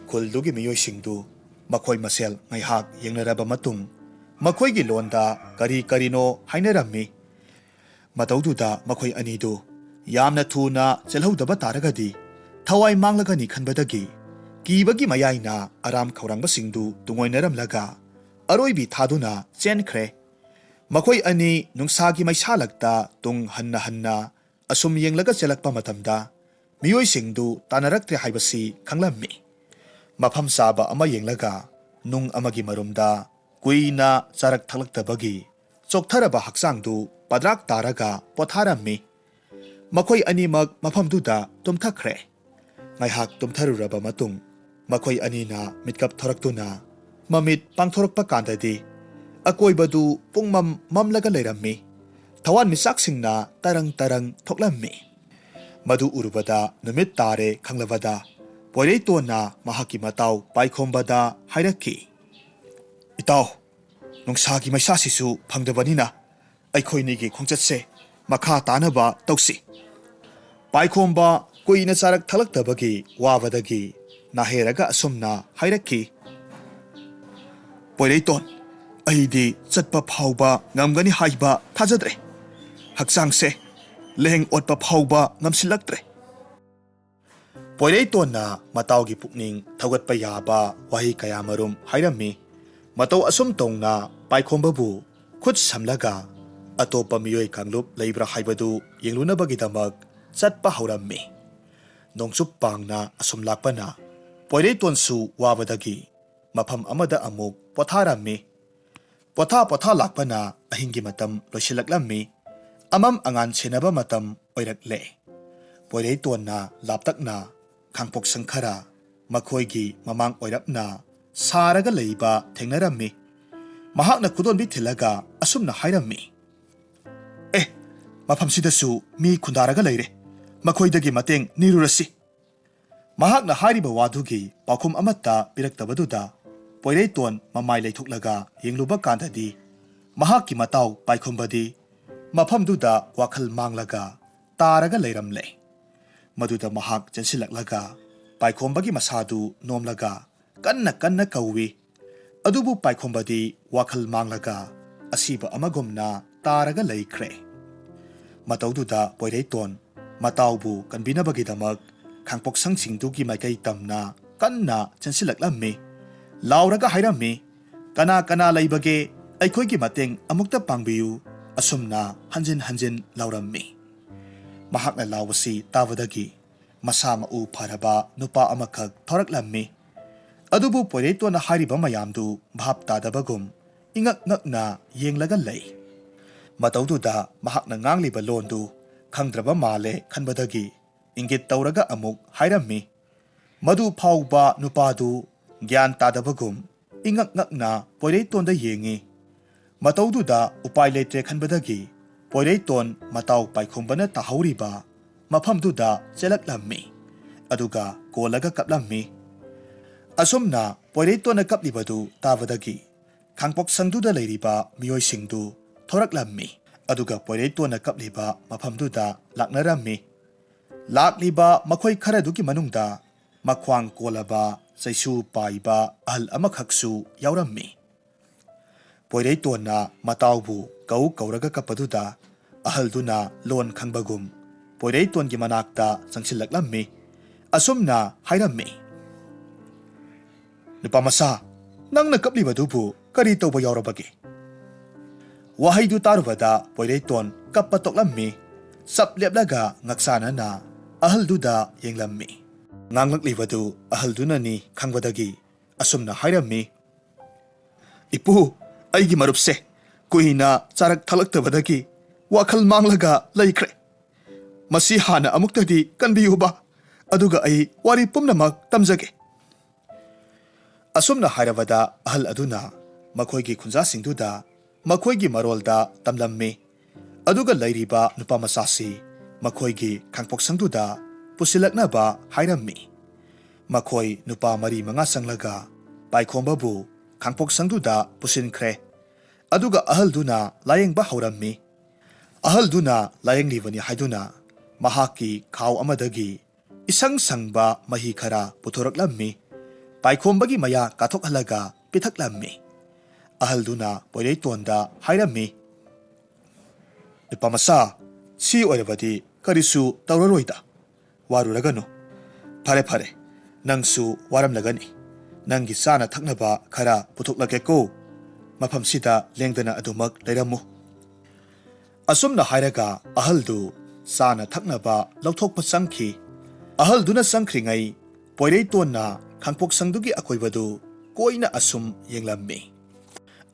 ꯈꯨꯜꯗꯨꯒꯤ ꯃꯤꯑꯣꯏꯁꯤꯡꯗꯨ ꯃꯈꯣꯏ ꯃꯁꯦꯜ ꯉꯥꯏꯍꯥꯛ ꯌꯦꯡꯅꯔꯕ ꯃꯇꯨꯡ, ꯃꯈꯣꯏꯒꯤ ꯂꯣꯟꯗ ꯀꯔꯤ ꯀꯔꯤꯅꯣ ꯍꯥꯏꯅꯔꯝꯃꯤ꯫ ꯃꯇꯧꯗꯨꯗ ꯃꯈꯣꯏ ꯑꯅꯤꯗꯨ ꯌꯥꯝꯅ ꯊꯨꯅ ꯆꯦꯜꯍꯧꯗꯕ ꯇꯥꯔꯒꯗꯤ ꯊꯋꯥꯏ ꯃꯥꯡꯂꯒꯅꯤ ꯈꯟꯕꯗꯒꯤ, ꯀꯤꯕꯒꯤ ꯃꯌꯥꯏꯅ ꯑꯔꯥꯝ ꯈꯧꯔꯥꯡꯕꯁꯤꯡꯗꯨ ꯇꯨꯡꯑꯣꯏꯅꯔꯝꯂꯒ ꯑꯔꯣꯏꯕꯤ ꯊꯥꯗꯨꯅ ꯆꯦꯟꯈ꯭ꯔꯦ꯫ ꯃꯈꯣꯏ ꯑꯅꯤ ꯅꯨꯡꯁꯥꯒꯤ ꯃꯩꯁꯥꯂꯛꯇ ꯇꯨꯡ ꯍꯟꯅ ꯍꯟꯅ ꯑꯁꯨꯝ ꯌꯦꯡꯂꯒ ꯆꯦꯜꯂꯛꯄ ꯃꯇꯝꯗ ꯃꯤꯑꯣꯏꯁꯤꯡꯗꯨ ꯇꯥꯟꯅꯔꯛꯇ꯭ꯔꯦ ꯍꯥꯏꯕꯁꯤ ꯈꯪꯂꯝꯃꯤ꯫ ꯃꯐꯝ ꯆꯥꯕ ꯑꯃ ꯌꯦꯡꯂꯒ ꯅꯨꯡ ꯑꯃꯒꯤ ꯃꯔꯨꯝꯗ ꯀꯨꯏꯅ ꯆꯥꯔꯛ ꯊꯛꯂꯛꯇꯕꯒꯤ ꯆꯣꯛꯊꯔꯕ ꯍꯛꯆꯥꯡꯗꯨ ꯄꯗ꯭ꯔꯥꯛ ꯇꯥꯔꯒ ꯄꯣꯊꯥꯔꯝꯃꯤ꯫ ꯃꯈꯣꯏ ꯑꯅꯤꯃꯛ ꯃꯐꯝꯗꯨꯗ ꯇꯨꯝꯊꯈ꯭ꯔꯦ꯫ ꯉꯥꯏꯍꯥꯛ ꯇꯨꯝꯊꯔꯨꯔꯕ ꯃꯇꯨꯡ ꯃꯈꯣꯏ ꯑꯅꯤꯅ ꯃꯤꯠꯀꯞ ꯊꯣꯔꯛꯇꯨꯅ ꯃꯃꯤꯠ ꯄꯥꯡꯊꯣꯔꯛꯄ ꯀꯥꯟꯗꯗꯤ ꯑꯀꯣꯏꯕꯗꯨ ꯄꯨꯡꯃꯝ ꯃꯝꯂꯒ ꯂꯩꯔꯝꯃꯤ꯫ ꯊꯋꯥꯟꯃꯤꯆꯥꯛꯁꯤꯡꯅ ꯇꯔꯪ ꯇꯔꯪ ꯊꯣꯛꯂꯝꯃꯤ꯫ ꯃꯗꯨ ꯎꯔꯨꯕꯗ ꯅꯨꯃꯤꯠ ꯇꯥꯔꯦ ꯈꯪꯂꯕꯗ ꯄꯣꯏꯔꯩꯇꯣꯟꯅ ꯃꯍꯥꯛꯀꯤ ꯃꯇꯥꯎ ꯄꯥꯏꯈꯣꯝꯕꯗ ꯍꯥꯏꯔꯛꯈꯤ, "ꯏꯇꯥꯎ, ꯅꯨꯡꯁꯥꯒꯤ ꯃꯩꯁꯥꯁꯤꯁꯨ ꯐꯪꯗꯕꯅꯤꯅ ꯑꯩꯈꯣꯏꯅꯤꯒꯤ ꯈꯣꯡꯆꯠꯁꯦ ꯃꯈꯥ ꯇꯥꯅꯕ ꯇꯧꯁꯤ꯫" ꯄꯥꯏꯈꯣꯝꯕ ꯀꯨꯏꯅ ꯆꯥꯔꯛ ꯊꯛꯂꯛꯇꯕꯒꯤ ꯋꯥꯕꯗꯒꯤ ꯅꯥꯍꯦꯔꯒ ꯑꯁꯨꯝꯅ ꯍꯥꯏꯔꯛꯈꯤ, "ꯄꯣꯏꯔꯩꯇꯣꯟ, ꯑꯩꯗꯤ ꯆꯠꯄ ꯐꯥꯎꯕ ꯉꯝꯒꯅꯤ ꯍꯥꯏꯕ ꯊꯥꯖꯗ꯭ꯔꯦ꯫ ꯍꯛꯆꯥꯡꯁꯦ ꯂꯦꯡ ꯑꯣꯠꯄ ꯐꯥꯎꯕ ꯉꯝꯁꯤꯜꯂꯛꯇ꯭ꯔꯦ꯫" ꯄꯣꯏꯔꯩꯇꯣꯟꯅ ꯃꯇꯥꯎꯒꯤ ꯄꯨꯛꯅꯤꯡ ꯊꯧꯒꯠꯄ ꯌꯥꯕ ꯋꯥꯍꯩ ꯀꯌꯥꯃꯔꯨꯝ ꯍꯥꯏꯔꯝꯃꯤ꯫ ꯃꯇꯧ ꯑꯁꯨꯝ ꯇꯧꯅ ꯄꯥꯏꯈꯣꯝꯕꯕꯨ ꯈꯨꯠ ꯁꯝꯂꯒ ꯑꯇꯣꯞꯄ ꯃꯤꯑꯣꯏ ꯀꯥꯡꯂꯨꯞ ꯂꯩꯕ꯭ꯔꯥ ꯍꯥꯏꯕꯗꯨ ꯌꯦꯡꯂꯨꯅꯕꯒꯤꯗꯃꯛ ꯆꯠꯄ ꯍꯧꯔꯝꯃꯤ꯫ ꯅꯣꯡꯆꯨꯞ ꯄꯥꯡꯅ ꯑꯁꯨꯝ ꯂꯥꯛꯄꯅ ꯄꯣꯏꯔꯩꯇꯣꯟꯁꯨ ꯋꯥꯕꯗꯒꯤ ꯃꯐꯝ ꯑꯃꯗ ꯑꯃꯨꯛ ꯄꯣꯊꯥꯔꯝꯃꯤ꯫ ꯄꯣꯊꯥ ꯄꯣꯊꯥ ꯂꯥꯛꯄꯅ ꯑꯍꯤꯡꯒꯤ ꯃꯇꯝ ꯂꯣꯏꯁꯤꯜꯂꯛꯂꯝꯃꯤ꯫ ꯑꯃꯝ ꯑꯉꯥꯟ ꯁꯦꯟꯅꯕ ꯃꯇꯝ ꯑꯣꯏꯔꯛꯂꯦ꯫ ꯄꯣꯏꯔꯩꯇꯣꯟꯅ ꯂꯥꯞꯇꯛꯅ ꯈꯥꯡꯄꯣꯛꯁꯪ ꯈꯔ ꯃꯈꯣꯏꯒꯤ ꯃꯃꯥꯡ ꯑꯣꯏꯔꯞꯅ ꯁꯥꯔꯒ ꯂꯩꯕ ꯊꯦꯡꯅꯔꯝꯃꯤ꯫ ꯃꯍꯥꯛꯅ ꯈꯨꯗꯣꯟꯕꯤ ꯊꯤꯜꯂꯒ ꯑꯁꯨꯝꯅ ꯍꯥꯏꯔꯝꯃꯤ, "ꯑꯦ, ꯃꯐꯝꯁꯤꯗꯁꯨ ꯃꯤ ꯈꯨꯟꯗꯥꯔꯒ ꯂꯩꯔꯦ꯫ ꯃꯈꯣꯏꯗꯒꯤ ꯃꯇꯦꯡ ꯅꯤꯔꯨꯔꯁꯤ꯫" ꯃꯍꯥꯛꯅ ꯍꯥꯏꯔꯤꯕ ꯋꯥꯗꯨꯒꯤ ꯄꯥꯎꯈꯨꯝ ꯑꯃꯠꯇ ꯄꯤꯔꯛꯇꯕꯗꯨꯗ ꯄꯣꯏꯔꯩꯇꯣꯟ ꯃꯃꯥꯏ ꯂꯩꯊꯣꯛꯂꯒ ꯌꯦꯡꯂꯨꯕ ꯀꯥꯟꯗꯗꯤ ꯃꯍꯥꯛꯀꯤ ꯃꯇꯥꯎ ꯄꯥꯏꯈꯣꯝꯕꯗꯤ ꯃꯐꯝꯗꯨꯗ ꯋꯥꯈꯜ ꯃꯥꯡꯂꯒ ꯇꯥꯔꯒ ꯂꯩꯔꯝꯂꯦ꯫ ꯃꯗꯨꯗ ꯃꯍꯥꯛ ꯆꯦꯟꯁꯤꯜꯂꯛꯂꯒ ꯄꯥꯏꯈꯣꯝꯕꯒꯤ ꯃꯁꯥꯗꯨ ꯅꯣꯝꯂꯒ ꯀꯟꯅ ꯀꯟꯅ ꯀꯧꯏ꯫ ꯑꯗꯨꯕꯨ ꯄꯥꯏꯈꯣꯝꯕꯗꯤ ꯋꯥꯈꯜ ꯃꯥꯡꯂꯒ ꯑꯁꯤꯕ ꯑꯃꯒꯨꯝꯅ ꯇꯥꯔꯒ ꯂꯩꯈ꯭ꯔꯦ꯫ ꯃꯇꯧꯗꯨꯗ ꯄꯣꯏꯔꯩꯇꯣꯟ ꯃꯇꯥꯎꯕꯨ ꯀꯟꯕꯤꯅꯕꯒꯤꯗꯃꯛ ꯈꯥꯡꯄꯣꯛꯁꯪꯁꯤꯡꯗꯨꯒꯤ ꯃꯥꯏꯀꯩ ꯇꯝꯅ ꯀꯟꯅ ꯆꯦꯟꯁꯤꯜꯂꯛꯂꯝꯃꯤ꯫ ꯂꯥꯎꯔꯒ ꯍꯥꯏꯔꯝꯃꯤ, "ꯀꯅꯥ ꯀꯅꯥ ꯂꯩꯕꯒꯦ? ꯑꯩꯈꯣꯏꯒꯤ ꯃꯇꯦꯡ ꯑꯃꯨꯛꯇ ꯄꯥꯡꯕꯤꯌꯨ!" ꯑꯁꯨꯝꯅ ꯍꯟꯖꯤꯟ ꯍꯟꯖꯤꯟ ꯂꯥꯎꯔꯝꯃꯤ꯫ ꯃꯍꯥꯛꯅ ꯂꯥꯎꯕꯁꯤ ꯇꯥꯕꯗꯒꯤ ꯃꯁꯥ ꯃꯎ ꯐꯔꯕ ꯅꯨꯄꯥ ꯑꯃꯈꯛ ꯊꯣꯔꯛꯂꯝꯃꯤ꯫ ꯑꯗꯨꯕꯨ ꯄꯣꯏꯔꯩꯇꯣꯟꯅ ꯍꯥꯏꯔꯤꯕ ꯃꯌꯥꯝꯗꯨ ꯚꯥꯞ ꯇꯥꯗꯕꯒꯨꯝ ꯏꯉꯛ ꯉꯛꯅ ꯌꯦꯡꯂꯒ ꯂꯩ꯫ ꯃꯇꯧꯗꯨꯗ ꯃꯍꯥꯛꯅ ꯉꯥꯡꯂꯤꯕ ꯂꯣꯟꯗꯨ ꯈꯪꯗ꯭ꯔꯕ ꯃꯥꯜꯂꯦ ꯈꯟꯕꯗꯒꯤ ꯏꯪꯒꯤꯠ ꯇꯧꯔꯒ ꯑꯃꯨꯛ ꯍꯥꯏꯔꯝꯃꯤ꯫ ꯃꯗꯨ ꯐꯥꯎꯕ ꯅꯨꯄꯥꯗꯨ ꯒ꯭ꯌꯥꯟ ꯇꯥꯗꯕꯒꯨꯝ ꯏꯉꯛ ꯉꯛꯅ ꯄꯣꯏꯔꯩꯇꯣꯟꯗ ꯌꯦꯡꯉꯤ꯫ ꯃꯇꯧꯗꯨꯗ ꯎꯄꯥꯏ ꯂꯩꯇ꯭ꯔꯦ ꯈꯟꯕꯗꯒꯤ ꯄꯣꯏꯔꯩꯇꯣꯟ ꯃꯇꯥꯎ ꯄꯥꯏꯈꯣꯝꯕꯅ ꯇꯥꯍꯧꯔꯤꯕ ꯃꯐꯝꯗꯨꯗ ꯆꯦꯜꯂꯛꯂꯝꯃꯤ꯫ ꯑꯗꯨꯒ ꯀꯣꯜꯂꯒ ꯀꯞꯂꯝꯃꯤ꯫ ꯑꯁꯨꯝꯅ ꯄꯣꯏꯔꯩꯇꯣꯟꯅ ꯀꯞꯂꯤꯕꯗꯨ ꯇꯥꯕꯗꯒꯤ ꯈꯥꯡꯄꯣꯛꯁꯪꯗꯨꯗ ꯂꯩꯔꯤꯕ ꯃꯤꯑꯣꯏꯁꯤꯡꯗꯨ ꯊꯣꯔꯛꯂꯝꯃꯤ꯫ ꯑꯗꯨꯒ ꯄꯣꯏꯔꯩꯇꯣꯟꯅ ꯀꯞꯂꯤꯕ ꯃꯐꯝꯗꯨꯗ ꯂꯥꯛꯅꯔꯝꯃꯤ꯫ ꯂꯥꯛꯂꯤꯕ ꯃꯈꯣꯏ ꯈꯔꯗꯨꯒꯤ ꯃꯅꯨꯡꯗ ꯃꯈ꯭ꯋꯥꯡ ꯀꯣꯜꯂꯕ, ꯆꯩꯁꯨ ꯄꯥꯏꯕ ꯑꯍꯜ ꯑꯃꯈꯛꯁꯨ ꯌꯥꯎꯔꯝꯃꯤ꯫ ꯄꯣꯏꯔꯩꯇꯣꯟꯅ ꯃꯇꯥꯎꯕꯨ ꯀꯧ ꯀꯧꯔꯒ ꯀꯞꯄꯗꯨꯗ ꯑꯍꯜꯗꯨꯅ ꯂꯣꯟ ꯈꯪꯕꯒꯨꯝ ꯄꯣꯏꯔꯩꯇꯣꯟꯒꯤ ꯃꯅꯥꯛꯇ ꯆꯪꯁꯤꯜꯂꯛꯂꯝꯃꯤ꯫ ꯑꯁꯨꯝꯅ ꯍꯥꯏꯔꯝꯃꯤ, "ꯅꯨꯄꯥ ꯃꯆꯥ, ꯅꯪꯅ ꯀꯞꯂꯤꯕꯗꯨꯕꯨ ꯀꯔꯤ ꯇꯧꯕ ꯌꯥꯎꯔꯕꯒꯦ?" ꯋꯥꯍꯩꯗꯨ ꯇꯥꯔꯨꯕꯗ ꯄꯣꯏꯔꯩꯇꯣꯟ ꯀꯞꯄ ꯇꯣꯛꯂꯝꯃꯤ꯫ ꯆꯞ ꯂꯦꯞꯂꯒ ꯉꯛꯁꯥꯅꯅ ꯑꯍꯜꯗꯨꯗ ꯌꯦꯡꯂꯝꯃꯤ꯫ ꯉꯥꯡꯂꯛꯂꯤꯕꯗꯨ ꯑꯍꯜꯗꯨꯅꯅꯤ ꯈꯪꯕꯗꯒꯤ ꯑꯁꯨꯝꯅ ꯍꯥꯏꯔꯝꯃꯤ, "ꯏꯄꯨ, ꯑꯩꯒꯤ ꯃꯔꯨꯞꯁꯦ ꯀꯨꯏꯅ ꯆꯥꯔꯛ ꯊꯛꯂꯛꯇꯕꯗꯒꯤ ꯋꯥꯈꯜ ꯃꯥꯡꯂꯒ ꯂꯩꯈ꯭ꯔꯦ꯫ ꯃꯁꯤ ꯍꯥꯟꯅ ꯑꯃꯨꯛꯇꯗꯤ ꯀꯟꯕꯤꯌꯨꯕ, ꯑꯗꯨꯒ ꯑꯩ ꯋꯥꯔꯤ ꯄꯨꯝꯅꯃꯛ ꯇꯝꯖꯒꯦ꯫" ꯑꯁꯨꯝꯅ ꯍꯥꯏꯔꯕꯗ ꯑꯍꯜ ꯑꯗꯨꯅ ꯃꯈꯣꯏꯒꯤ ꯈꯨꯟꯖꯥꯁꯤꯡꯗꯨꯗ ꯃꯈꯣꯏꯒꯤ ꯃꯔꯣꯜꯗ ꯇꯝꯂꯝꯃꯤ꯫ ꯑꯗꯨꯒ ꯂꯩꯔꯤꯕ ꯅꯨꯄꯥ ꯃꯆꯥꯁꯤ ꯃꯈꯣꯏꯒꯤ ꯈꯥꯡꯄꯣꯛꯁꯪꯗꯨꯗ ꯄꯨꯁꯤꯜꯂꯛꯅꯕ ꯍꯥꯏꯔꯝꯃꯤ꯫ ꯃꯈꯣꯏ ꯅꯨꯄꯥ ꯃꯔꯤ ꯃꯉꯥ ꯆꯪꯂꯒ ꯄꯥꯏꯈꯣꯝꯕꯕꯨ ꯈꯥꯡꯄꯣꯛꯁꯪꯗꯨꯗ ꯄꯨꯁꯤꯟꯈ꯭ꯔꯦ꯫ ꯑꯗꯨꯒ ꯑꯍꯜꯗꯨꯅ ꯂꯥꯌꯦꯡꯕ ꯍꯧꯔꯝꯃꯤ꯫ ꯑꯍꯜꯗꯨꯅ ꯂꯥꯌꯦꯡꯂꯤꯕꯅꯤ ꯍꯥꯏꯗꯨꯅ ꯃꯍꯥꯛꯀꯤ ꯈꯥꯎ ꯑꯃꯗꯒꯤ ꯏꯁꯪ ꯁꯪꯕ ꯃꯍꯤ ꯈꯔ ꯄꯨꯊꯣꯔꯛꯂꯝꯃꯤ꯫ ꯄꯥꯏꯈꯣꯝꯕꯒꯤ ꯃꯌꯥ ꯀꯥꯊꯣꯛꯍꯜꯂꯒ ꯄꯤꯊꯛꯂꯝꯃꯤ꯫ ꯑꯍꯜꯗꯨꯅ ꯄꯣꯏꯔꯩꯇꯣꯟꯗ ꯍꯥꯏꯔꯝꯃꯤ, "ꯅꯨꯄꯥ ꯃꯆꯥ, ꯁꯤ ꯑꯣꯏꯔꯕꯗꯤ ꯀꯔꯤꯁꯨ ꯇꯧꯔꯔꯣꯏꯗ꯫ ꯋꯥꯔꯨꯔꯒꯅꯨ꯫ ꯐꯔꯦ, ꯐꯔꯦ, ꯅꯪꯁꯨ ꯋꯥꯔꯝꯂꯒꯅꯤ꯫ ꯅꯪꯒꯤ ꯆꯥꯅ ꯊꯛꯅꯕ ꯈꯔ ꯄꯨꯊꯣꯛꯂꯒꯦꯀꯣ꯫ ꯃꯐꯝꯁꯤꯗ ꯂꯦꯡꯗꯅ ꯑꯗꯨꯃꯛ ꯂꯩꯔꯝꯃꯨ꯫" ꯑꯁꯨꯝꯅ ꯍꯥꯏꯔꯒ ꯑꯍꯜꯗꯨ ꯆꯥꯅ ꯊꯛꯅꯕ ꯂꯧꯊꯣꯛꯄ ꯆꯪꯈꯤ꯫ ꯑꯍꯜꯗꯨꯅ ꯆꯪꯈ꯭ꯔꯤꯉꯩ ꯄꯣꯏꯔꯩꯇꯣꯟꯅ ꯈꯥꯡꯄꯣꯛꯁꯪꯗꯨꯒꯤ ꯑꯀꯣꯏꯕꯗꯨ ꯀꯣꯏꯅ ꯑꯁꯨꯝ ꯌꯦꯡꯂꯝꯃꯤ꯫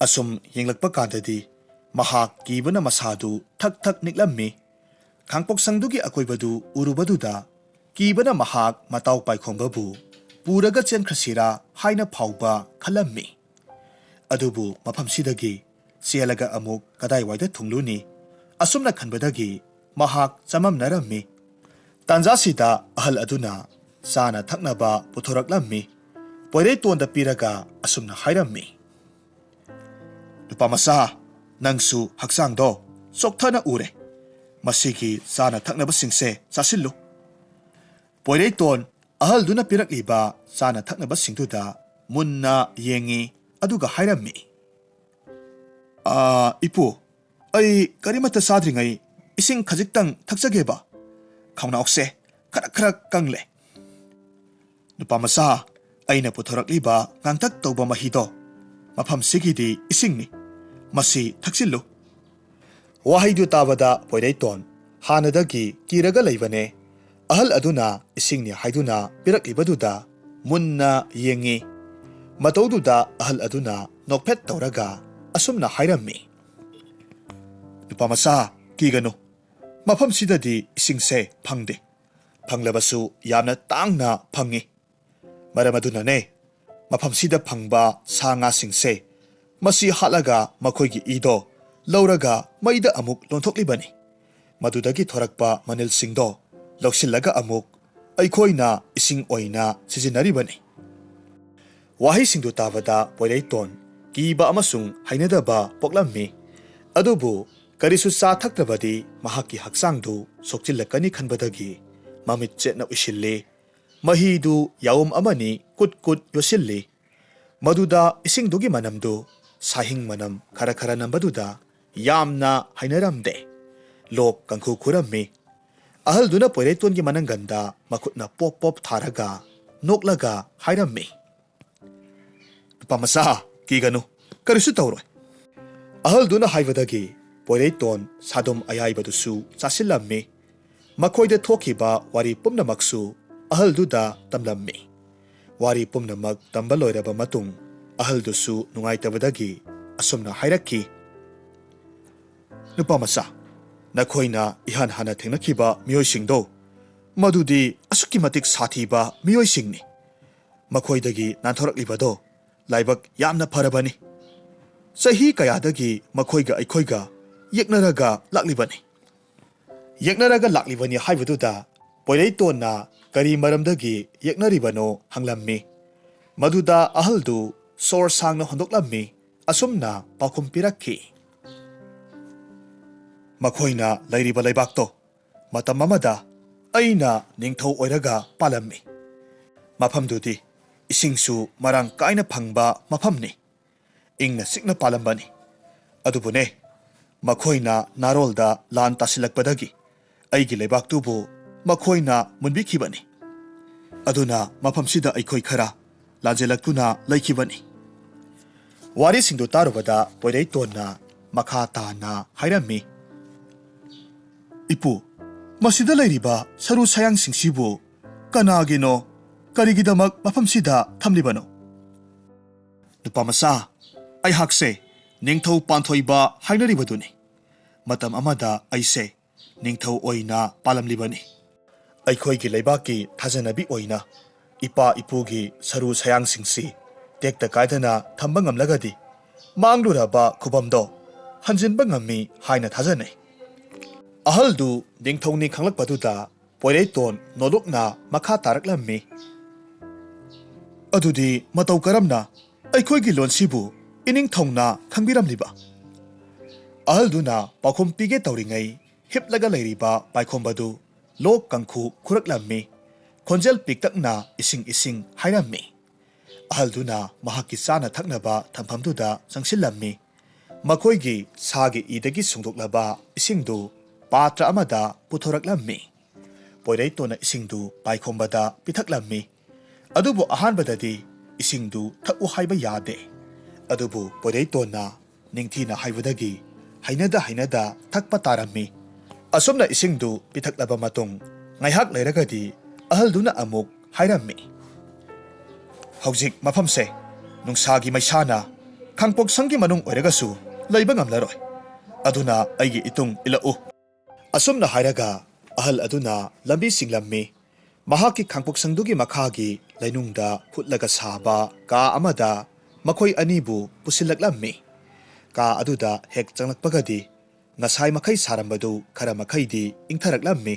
ꯑꯁꯨꯝ ꯌꯦꯡꯂꯛꯄ ꯀꯥꯟꯗꯗꯤ ꯃꯍꯥꯛ ꯀꯤꯕꯅ ꯃꯁꯥꯗꯨ ꯊꯛ ꯊꯛ ꯅꯤꯛꯂꯝꯃꯤ꯫ ꯈꯥꯡꯄꯣꯛꯁꯪꯗꯨꯒꯤ ꯑꯀꯣꯏꯕꯗꯨ ꯎꯔꯨꯕꯗꯨꯗ ꯀꯤꯕꯅ ꯃꯍꯥꯛ ꯃꯇꯥꯎ ꯄꯥꯏꯈꯣꯝꯕꯕꯨ ꯄꯨꯔꯒ ꯆꯦꯟꯈ꯭ꯔꯁꯤꯔꯥ ꯍꯥꯏꯅ ꯐꯥꯎꯕ ꯈꯜꯂꯝꯃꯤ꯫ ꯑꯗꯨꯕꯨ ꯃꯐꯝꯁꯤꯗꯒꯤ ꯆꯦꯜꯂꯒ ꯑꯃꯨꯛ ꯀꯗꯥꯏꯋꯥꯏꯗ ꯊꯨꯡꯂꯨꯅꯤ? ꯑꯁꯨꯝꯅ ꯈꯟꯕꯗꯒꯤ ꯃꯍꯥꯛ ꯆꯃꯝꯅꯔꯝꯃꯤ꯫ ꯇꯥꯟꯖꯥꯁꯤꯗ ꯑꯍꯜ ꯑꯗꯨꯅ ꯆꯥꯅ ꯊꯛꯅꯕ ꯄꯨꯊꯣꯔꯛꯂꯝꯃꯤ꯫ ꯄꯣꯏꯔꯩꯇꯣꯟꯗ ꯄꯤꯔꯒ ꯑꯁꯨꯝꯅ ꯍꯥꯏꯔꯝꯃꯤ, "ꯅꯨꯄꯥ ꯃꯆꯥ, ꯅꯪꯁꯨ ꯍꯛꯆꯥꯡꯗꯣ ꯆꯣꯛꯊꯅ ꯎꯔꯦ꯫ ꯃꯁꯤꯒꯤ ꯆꯥꯅ ꯊꯛꯅꯕꯁꯤꯡꯁꯦ ꯆꯥꯁꯤꯜꯂꯨ꯫" ꯄꯣꯏꯔꯩꯇꯣꯟ ꯑꯍꯜꯗꯨꯅ ꯄꯤꯔꯛꯂꯤꯕ ꯆꯥꯅ ꯊꯛꯅꯕꯁꯤꯡꯗꯨꯗ ꯃꯨꯟꯅ ꯌꯦꯡꯉꯤ, ꯑꯗꯨꯒ ꯍꯥꯏꯔꯝꯃꯤ, "ꯑꯥ, ꯏꯄꯨ, ꯑꯩ ꯀꯔꯤꯃꯠꯇ ꯆꯥꯗ꯭ꯔꯤꯉꯩ ꯏꯁꯤꯡ ꯈꯖꯤꯛꯇꯪ ꯊꯛꯆꯒꯦꯕ꯫ ꯈꯧꯅꯥꯎꯁꯦ ꯈꯔ ꯈꯔ ꯀꯪꯂꯦ꯫" "ꯅꯨꯄꯥ ꯃꯆꯥ, ꯑꯩꯅ ꯄꯨꯊꯣꯔꯛꯂꯤꯕ ꯉꯥꯡꯇꯛ ꯇꯧꯕ ꯃꯍꯤꯗꯣ ꯃꯐꯝꯁꯤꯒꯤꯗꯤ ꯏꯁꯤꯡꯅꯤ꯫ ꯃꯁꯤ ꯊꯛꯆꯤꯜꯂꯨ꯫" ꯋꯥꯍꯩꯗꯨ ꯇꯥꯕꯗ ꯄꯣꯏꯔꯩꯇꯣꯟ ꯍꯥꯟꯅꯗꯒꯤ ꯀꯤꯔꯒ ꯂꯩꯕꯅꯦ꯫ ꯑꯍꯜ ꯑꯗꯨꯅ ꯏꯁꯤꯡꯅꯤ ꯍꯥꯏꯗꯨꯅ ꯄꯤꯔꯛꯂꯤꯕꯗꯨꯗ ꯃꯨꯟꯅ ꯌꯦꯡꯉꯤ꯫ ꯃꯇꯧꯗꯨꯗ ꯑꯍꯜ ꯑꯗꯨꯅ ꯅꯣꯛꯐꯦꯠ ꯇꯧꯔꯒ ꯑꯁꯨꯝꯅ ꯍꯥꯏꯔꯝꯃꯤ, "ꯅꯨꯄꯥ ꯃꯆꯥ, ꯀꯤꯒꯅꯨ꯫ ꯃꯐꯝꯁꯤꯗꯗꯤ ꯏꯁꯤꯡꯁꯦ ꯐꯪꯗꯦ꯫ ꯐꯪꯂꯕꯁꯨ ꯌꯥꯝꯅ ꯇꯥꯡꯅ ꯐꯪꯉꯤ꯫ ꯃꯔꯝ ꯑꯗꯨꯅꯅꯦ, ꯃꯐꯝꯁꯤꯗ ꯐꯪꯕ ꯁꯥ ꯉꯥꯁꯤꯡꯁꯦ ꯃꯁꯤ ꯍꯥꯠꯂꯒ ꯃꯈꯣꯏꯒꯤ ꯏꯗꯣ ꯂꯧꯔꯒ ꯃꯩꯗ ꯑꯃꯨꯛ ꯂꯣꯟꯊꯣꯛꯂꯤꯕꯅꯤ꯫ ꯃꯗꯨꯗꯒꯤ ꯊꯣꯔꯛꯄ ꯃꯅꯤꯜꯁꯤꯡꯗꯣ ꯂꯧꯁꯤꯜꯂꯒ ꯑꯃꯨꯛ ꯑꯩꯈꯣꯏꯅ ꯏꯁꯤꯡ ꯑꯣꯏꯅ ꯁꯤꯖꯤꯟꯅꯔꯤꯕꯅꯤ꯫" ꯋꯥꯍꯩꯁꯤꯡꯗꯨ ꯇꯥꯕꯗ ꯄꯣꯏꯔꯩꯇꯣꯟ ꯀꯤꯕ ꯑꯃꯁꯨꯡ ꯍꯩꯅꯗꯕ ꯄꯣꯛꯂꯝꯃꯤ꯫ ꯑꯗꯨꯕꯨ ꯀꯔꯤꯁꯨ ꯆꯥ ꯊꯛꯇ꯭ꯔꯕꯗꯤ ꯃꯍꯥꯛꯀꯤ ꯍꯛꯆꯥꯡꯗꯨ ꯁꯣꯛꯆꯤꯜꯂꯛꯀꯅꯤ ꯈꯟꯕꯗꯒꯤ ꯃꯃꯤꯠ ꯆꯦꯠꯅ ꯎꯏꯁꯤꯜꯂꯤ꯫ ꯃꯍꯤꯗꯨ ꯌꯥꯎꯝ ꯑꯃꯅꯤ ꯀꯨꯠ ꯀꯨꯠ ꯌꯣꯠꯁꯤꯜꯂꯤ꯫ ꯃꯗꯨꯗ ꯏꯁꯤꯡꯗꯨꯒꯤ ꯃꯅꯝꯗꯨ ꯁꯥꯍꯤꯡ ꯃꯅꯝ ꯈꯔ ꯈꯔ ꯅꯝꯕꯗꯨꯗ ꯌꯥꯝꯅ ꯍꯩꯅꯔꯝꯗꯦ꯫ ꯂꯣꯛ ꯀꯥꯡꯈꯨ ꯈꯨꯔꯝꯃꯤ꯫ ꯑꯍꯜꯗꯨꯅ ꯄꯣꯏꯔꯩꯇꯣꯟꯒꯤ ꯃꯅꯪꯒꯟꯗ ꯃꯈꯨꯠꯅ ꯄꯣꯞ ꯄꯣꯞ ꯊꯥꯔꯒ ꯅꯣꯛꯂꯒ ꯍꯥꯏꯔꯝꯃꯤ, "ꯅꯨꯄꯥ ꯃꯆꯥ, ꯀꯤꯒꯅꯨ, ꯀꯔꯤꯁꯨ ꯇꯧꯔꯣꯏ"꯫ ꯑꯍꯜꯗꯨꯅ ꯍꯥꯏꯕꯗꯒꯤ ꯄꯣꯏꯔꯩꯇꯣꯟ ꯁꯥꯗꯨꯝ ꯑꯌꯥꯏꯕꯗꯨꯁꯨ ꯆꯥꯁꯤꯜꯂꯝꯃꯤ꯫ ꯃꯈꯣꯏꯗ ꯊꯣꯛꯈꯤꯕ ꯋꯥꯔꯤ ꯄꯨꯝꯅꯃꯛꯁꯨ ꯑꯍꯜꯗꯨꯗ ꯇꯝꯂꯝꯃꯤ꯫ ꯋꯥꯔꯤ ꯄꯨꯝꯅꯃꯛ ꯇꯝꯕ ꯂꯣꯏꯔꯕ ꯃꯇꯨꯡ, ꯑꯍꯜꯗꯨꯁꯨ ꯅꯨꯡꯉꯥꯏꯇꯕꯗꯒꯤ ꯑꯁꯨꯝꯅ ꯍꯥꯏꯔꯛꯈꯤ, "ꯅꯨꯄꯥ ꯃꯆꯥ, ꯅꯈꯣꯏꯅ ꯏꯍꯥꯟ ꯍꯥꯟꯅ ꯊꯦꯡꯅꯈꯤꯕ ꯃꯤꯑꯣꯏꯁꯤꯡꯗꯣ, ꯃꯗꯨꯗꯤ ꯑꯁꯨꯛꯀꯤ ꯃꯇꯤꯛ ꯁꯥꯊꯤꯕ ꯃꯤꯑꯣꯏꯁꯤꯡꯅꯤ꯫ ꯃꯈꯣꯏꯗꯒꯤ ꯅꯥꯟꯊꯣꯔꯛꯂꯤꯕꯗꯣ ꯂꯥꯏꯕꯛ ꯌꯥꯝꯅ ꯐꯔꯕꯅꯤ꯫ ꯆꯍꯤ ꯀꯌꯥꯗꯒꯤ ꯃꯈꯣꯏꯒ ꯑꯩꯈꯣꯏꯒ ꯌꯦꯛꯅꯔꯒ ꯂꯥꯛꯂꯤꯕꯅꯤ"꯫ ꯌꯦꯛꯅꯔꯒ ꯂꯥꯛꯂꯤꯕꯅꯤ ꯍꯥꯏꯕꯗꯨꯗ ꯄꯣꯏꯔꯩꯇꯣꯟꯅ ꯀꯔꯤ ꯃꯔꯝꯗꯒꯤ ꯌꯦꯛꯅꯔꯤꯕꯅꯣ ꯍꯪꯂꯝꯃꯤ꯫ ꯃꯗꯨꯗ ꯑꯍꯜꯗꯨ ꯁꯣꯔ ꯁꯥꯡꯅ ꯍꯣꯟꯗꯣꯛꯂꯝꯃꯤ꯫ ꯑꯁꯨꯝꯅ ꯄꯥꯎꯈꯨꯝ ꯄꯤꯔꯛꯈꯤ, "ꯃꯈꯣꯏꯅ ꯂꯩꯔꯤꯕ ꯂꯩꯕꯥꯛꯇꯣ ꯃꯇꯝ ꯑꯃꯗ ꯑꯩꯅ ꯅꯤꯡꯊꯧ ꯑꯣꯏꯔꯒ ꯄꯥꯜꯂꯝꯃꯤ꯫ ꯃꯐꯝꯗꯨꯗꯤ ꯏꯁꯤꯡꯁꯨ ꯃꯔꯥꯡ ꯀꯥꯏꯅ ꯐꯪꯕ ꯃꯐꯝꯅꯤ꯫ ꯏꯪꯅ ꯆꯤꯛꯅ ꯄꯥꯜꯂꯝꯕꯅꯤ꯫ ꯑꯗꯨꯕꯨꯅꯦ, ꯃꯈꯣꯏꯅ ꯅꯥꯔꯣꯜꯗ ꯂꯥꯟ ꯇꯥꯁꯤꯜꯂꯛꯄꯗꯒꯤ ꯑꯩꯒꯤ ꯂꯩꯕꯥꯛꯇꯨꯕꯨ ꯃꯈꯣꯏꯅ ꯃꯨꯟꯕꯤꯈꯤꯕꯅꯤ꯫ ꯑꯗꯨꯅ ꯃꯐꯝꯁꯤꯗ ꯑꯩꯈꯣꯏ ꯈꯔ ꯂꯥꯟꯖꯦꯜꯂꯛꯇꯨꯅ ꯂꯩꯈꯤꯕꯅꯤ"꯫ ꯋꯥꯔꯤꯁꯤꯡꯗꯨ ꯇꯥꯔꯨꯕꯗ ꯄꯣꯏꯔꯩꯇꯣꯟꯅ ꯃꯈꯥ ꯇꯥꯅ ꯍꯥꯏꯔꯝꯃꯤ, "ꯏꯄꯨ, ꯃꯁꯤꯗ ꯂꯩꯔꯤꯕ ꯁꯔꯨ ꯁꯌꯥꯡꯁꯤꯡꯁꯤꯕꯨ ꯀꯅꯥꯒꯤꯅꯣ? ꯀꯔꯤꯒꯤꯗꯃꯛ ꯃꯐꯝꯁꯤꯗ ꯊꯝꯂꯤꯕꯅꯣ?" "ꯅꯨꯄꯥ ꯃꯆꯥ, ꯑꯩꯍꯥꯛꯁꯦ ꯅꯤꯡꯊꯧ ꯄꯥꯟꯊꯣꯏꯕ ꯍꯥꯏꯅꯔꯤꯕꯗꯨꯅꯤ꯫ ꯃꯇꯝ ꯑꯃꯗ ꯑꯩꯁꯦ ꯅꯤꯡꯊꯧ ꯑꯣꯏꯅ ꯄꯥꯜꯂꯝꯂꯤꯕꯅꯤ꯫ ꯑꯩꯈꯣꯏꯒꯤ ꯂꯩꯕꯥꯛꯀꯤ ꯊꯥꯖꯅꯕꯤ ꯑꯣꯏꯅ ꯏꯄꯥ ꯏꯄꯨꯒꯤ ꯁꯔꯨ ꯁꯌꯥꯡꯁꯤꯡꯁꯤ ꯇꯦꯛꯇ ꯀꯥꯏꯗꯅ ꯊꯝꯕ ꯉꯝꯂꯒꯗꯤ ꯃꯥꯡꯂꯨꯔꯕ ꯈꯨꯕꯝꯗꯣ ꯍꯟꯖꯤꯟꯕ ꯉꯝꯃꯤ ꯍꯥꯏꯅ ꯊꯥꯖꯅꯩ"꯫ ꯑꯍꯜꯗꯨ ꯅꯤꯡꯊꯧꯅꯤ ꯈꯪꯂꯛꯄꯗꯨꯗ ꯄꯣꯏꯔꯩꯇꯣꯟ ꯅꯣꯂꯨꯛꯅ ꯃꯈꯥ ꯇꯥꯔꯛꯂꯝꯃꯤ, "ꯑꯗꯨꯗꯤ ꯃꯇꯧ ꯀꯔꯝꯅ ꯑꯩꯈꯣꯏꯒꯤ ꯂꯣꯟꯁꯤꯕꯨ ꯏꯅꯤꯡꯊꯧꯅ ꯈꯪꯕꯤꯔꯝꯂꯤꯕ?" ꯑꯍꯜꯗꯨꯅ ꯄꯥꯎꯈꯨꯝ ꯄꯤꯒꯦ ꯇꯧꯔꯤꯉꯩ ꯍꯤꯞꯂꯒ ꯂꯩꯔꯤꯕ ꯄꯥꯏꯈꯣꯝꯕꯗꯨ ꯂꯣꯛ ꯀꯥꯡꯈꯨ ꯈꯨꯔꯛꯂꯝꯃꯤ꯫ ꯈꯣꯟꯖꯦꯜ ꯄꯤꯛꯇꯛꯅ ꯏꯁꯤꯡ ꯏꯁꯤꯡ ꯍꯥꯏꯔꯝꯃꯤ꯫ ꯑꯍꯜꯗꯨꯅ ꯃꯍꯥꯛꯀꯤ ꯆꯥꯅ ꯊꯛꯅꯕ ꯊꯝꯐꯝꯗꯨꯗ ꯆꯪꯁꯤꯜꯂꯝꯃꯤ꯫ ꯃꯈꯣꯏꯒꯤ ꯁꯥꯒꯤ ꯏꯗꯒꯤ ꯁꯨꯡꯗꯣꯛꯂꯕ ꯏꯁꯤꯡꯗꯨ ꯄꯥꯇ꯭ꯔ ꯑꯃꯗ ꯄꯨꯊꯣꯔꯛꯂꯝꯃꯤ꯫ ꯄꯣꯏꯔꯩꯇꯣꯟꯅ ꯏꯁꯤꯡꯗꯨ ꯄꯥꯏꯈꯣꯝꯕꯗ ꯄꯤꯊꯛꯂꯝꯃꯤ꯫ ꯑꯗꯨꯕꯨ ꯑꯍꯥꯟꯕꯗꯗꯤ ꯏꯁꯤꯡꯗꯨ ꯊꯛꯎ ꯍꯥꯏꯕ ꯌꯥꯗꯦ꯫ ꯑꯗꯨꯕꯨ ꯄꯣꯏꯔꯩꯇꯣꯟꯅ ꯅꯤꯡꯊꯤꯅ ꯍꯥꯏꯕꯗꯒꯤ ꯍꯩꯅꯗ ꯍꯩꯅꯗ ꯊꯛꯄ ꯇꯥꯔꯝꯃꯤ꯫ ꯑꯁꯨꯝꯅ ꯏꯁꯤꯡꯗꯨ ꯄꯤꯊꯛꯂꯕ ꯃꯇꯨꯡ ꯉꯥꯏꯍꯥꯛ ꯂꯩꯔꯒꯗꯤ ꯑꯍꯜꯗꯨꯅ ꯑꯃꯨꯛ ꯍꯥꯏꯔꯝꯃꯤ, "ꯍꯧꯖꯤꯛ ꯃꯐꯝꯁꯦ ꯅꯨꯡꯁꯥꯒꯤ ꯃꯩꯁꯥꯅ ꯈꯥꯡꯄꯣꯛꯁꯪꯒꯤ ꯃꯅꯨꯡ ꯑꯣꯏꯔꯒꯁꯨ ꯂꯩꯕ ꯉꯝꯂꯔꯣꯏ꯫ ꯑꯗꯨꯅ ꯑꯩꯒꯤ ꯏꯇꯨꯡ ꯏꯜꯂꯛꯎ"꯫ ꯑꯁꯨꯝꯅ ꯍꯥꯏꯔꯒ ꯑꯍꯜ ꯑꯗꯨꯅ ꯂꯝꯕꯤ ꯆꯤꯡꯂꯝꯃꯤ꯫ ꯃꯍꯥꯛꯀꯤ ꯈꯥꯡꯄꯣꯛꯁꯪꯗꯨꯒꯤ ꯃꯈꯥꯒꯤ ꯂꯩꯅꯨꯡꯗ ꯍꯨꯠꯂꯒ ꯁꯥꯕ ꯀꯥ ꯑꯃꯗ ꯃꯈꯣꯏ ꯑꯅꯤꯕꯨ ꯄꯨꯁꯤꯜꯂꯛꯂꯝꯃꯤ꯫ ꯀꯥ ꯑꯗꯨꯗ ꯍꯦꯛ ꯆꯪꯂꯛꯄꯒꯗꯤ ꯉꯁꯥꯏ ꯃꯈꯩ ꯁꯥꯔꯝꯕꯗꯨ ꯈꯔ ꯃꯈꯩꯗꯤ ꯏꯪꯊꯔꯛꯂꯝꯃꯤ꯫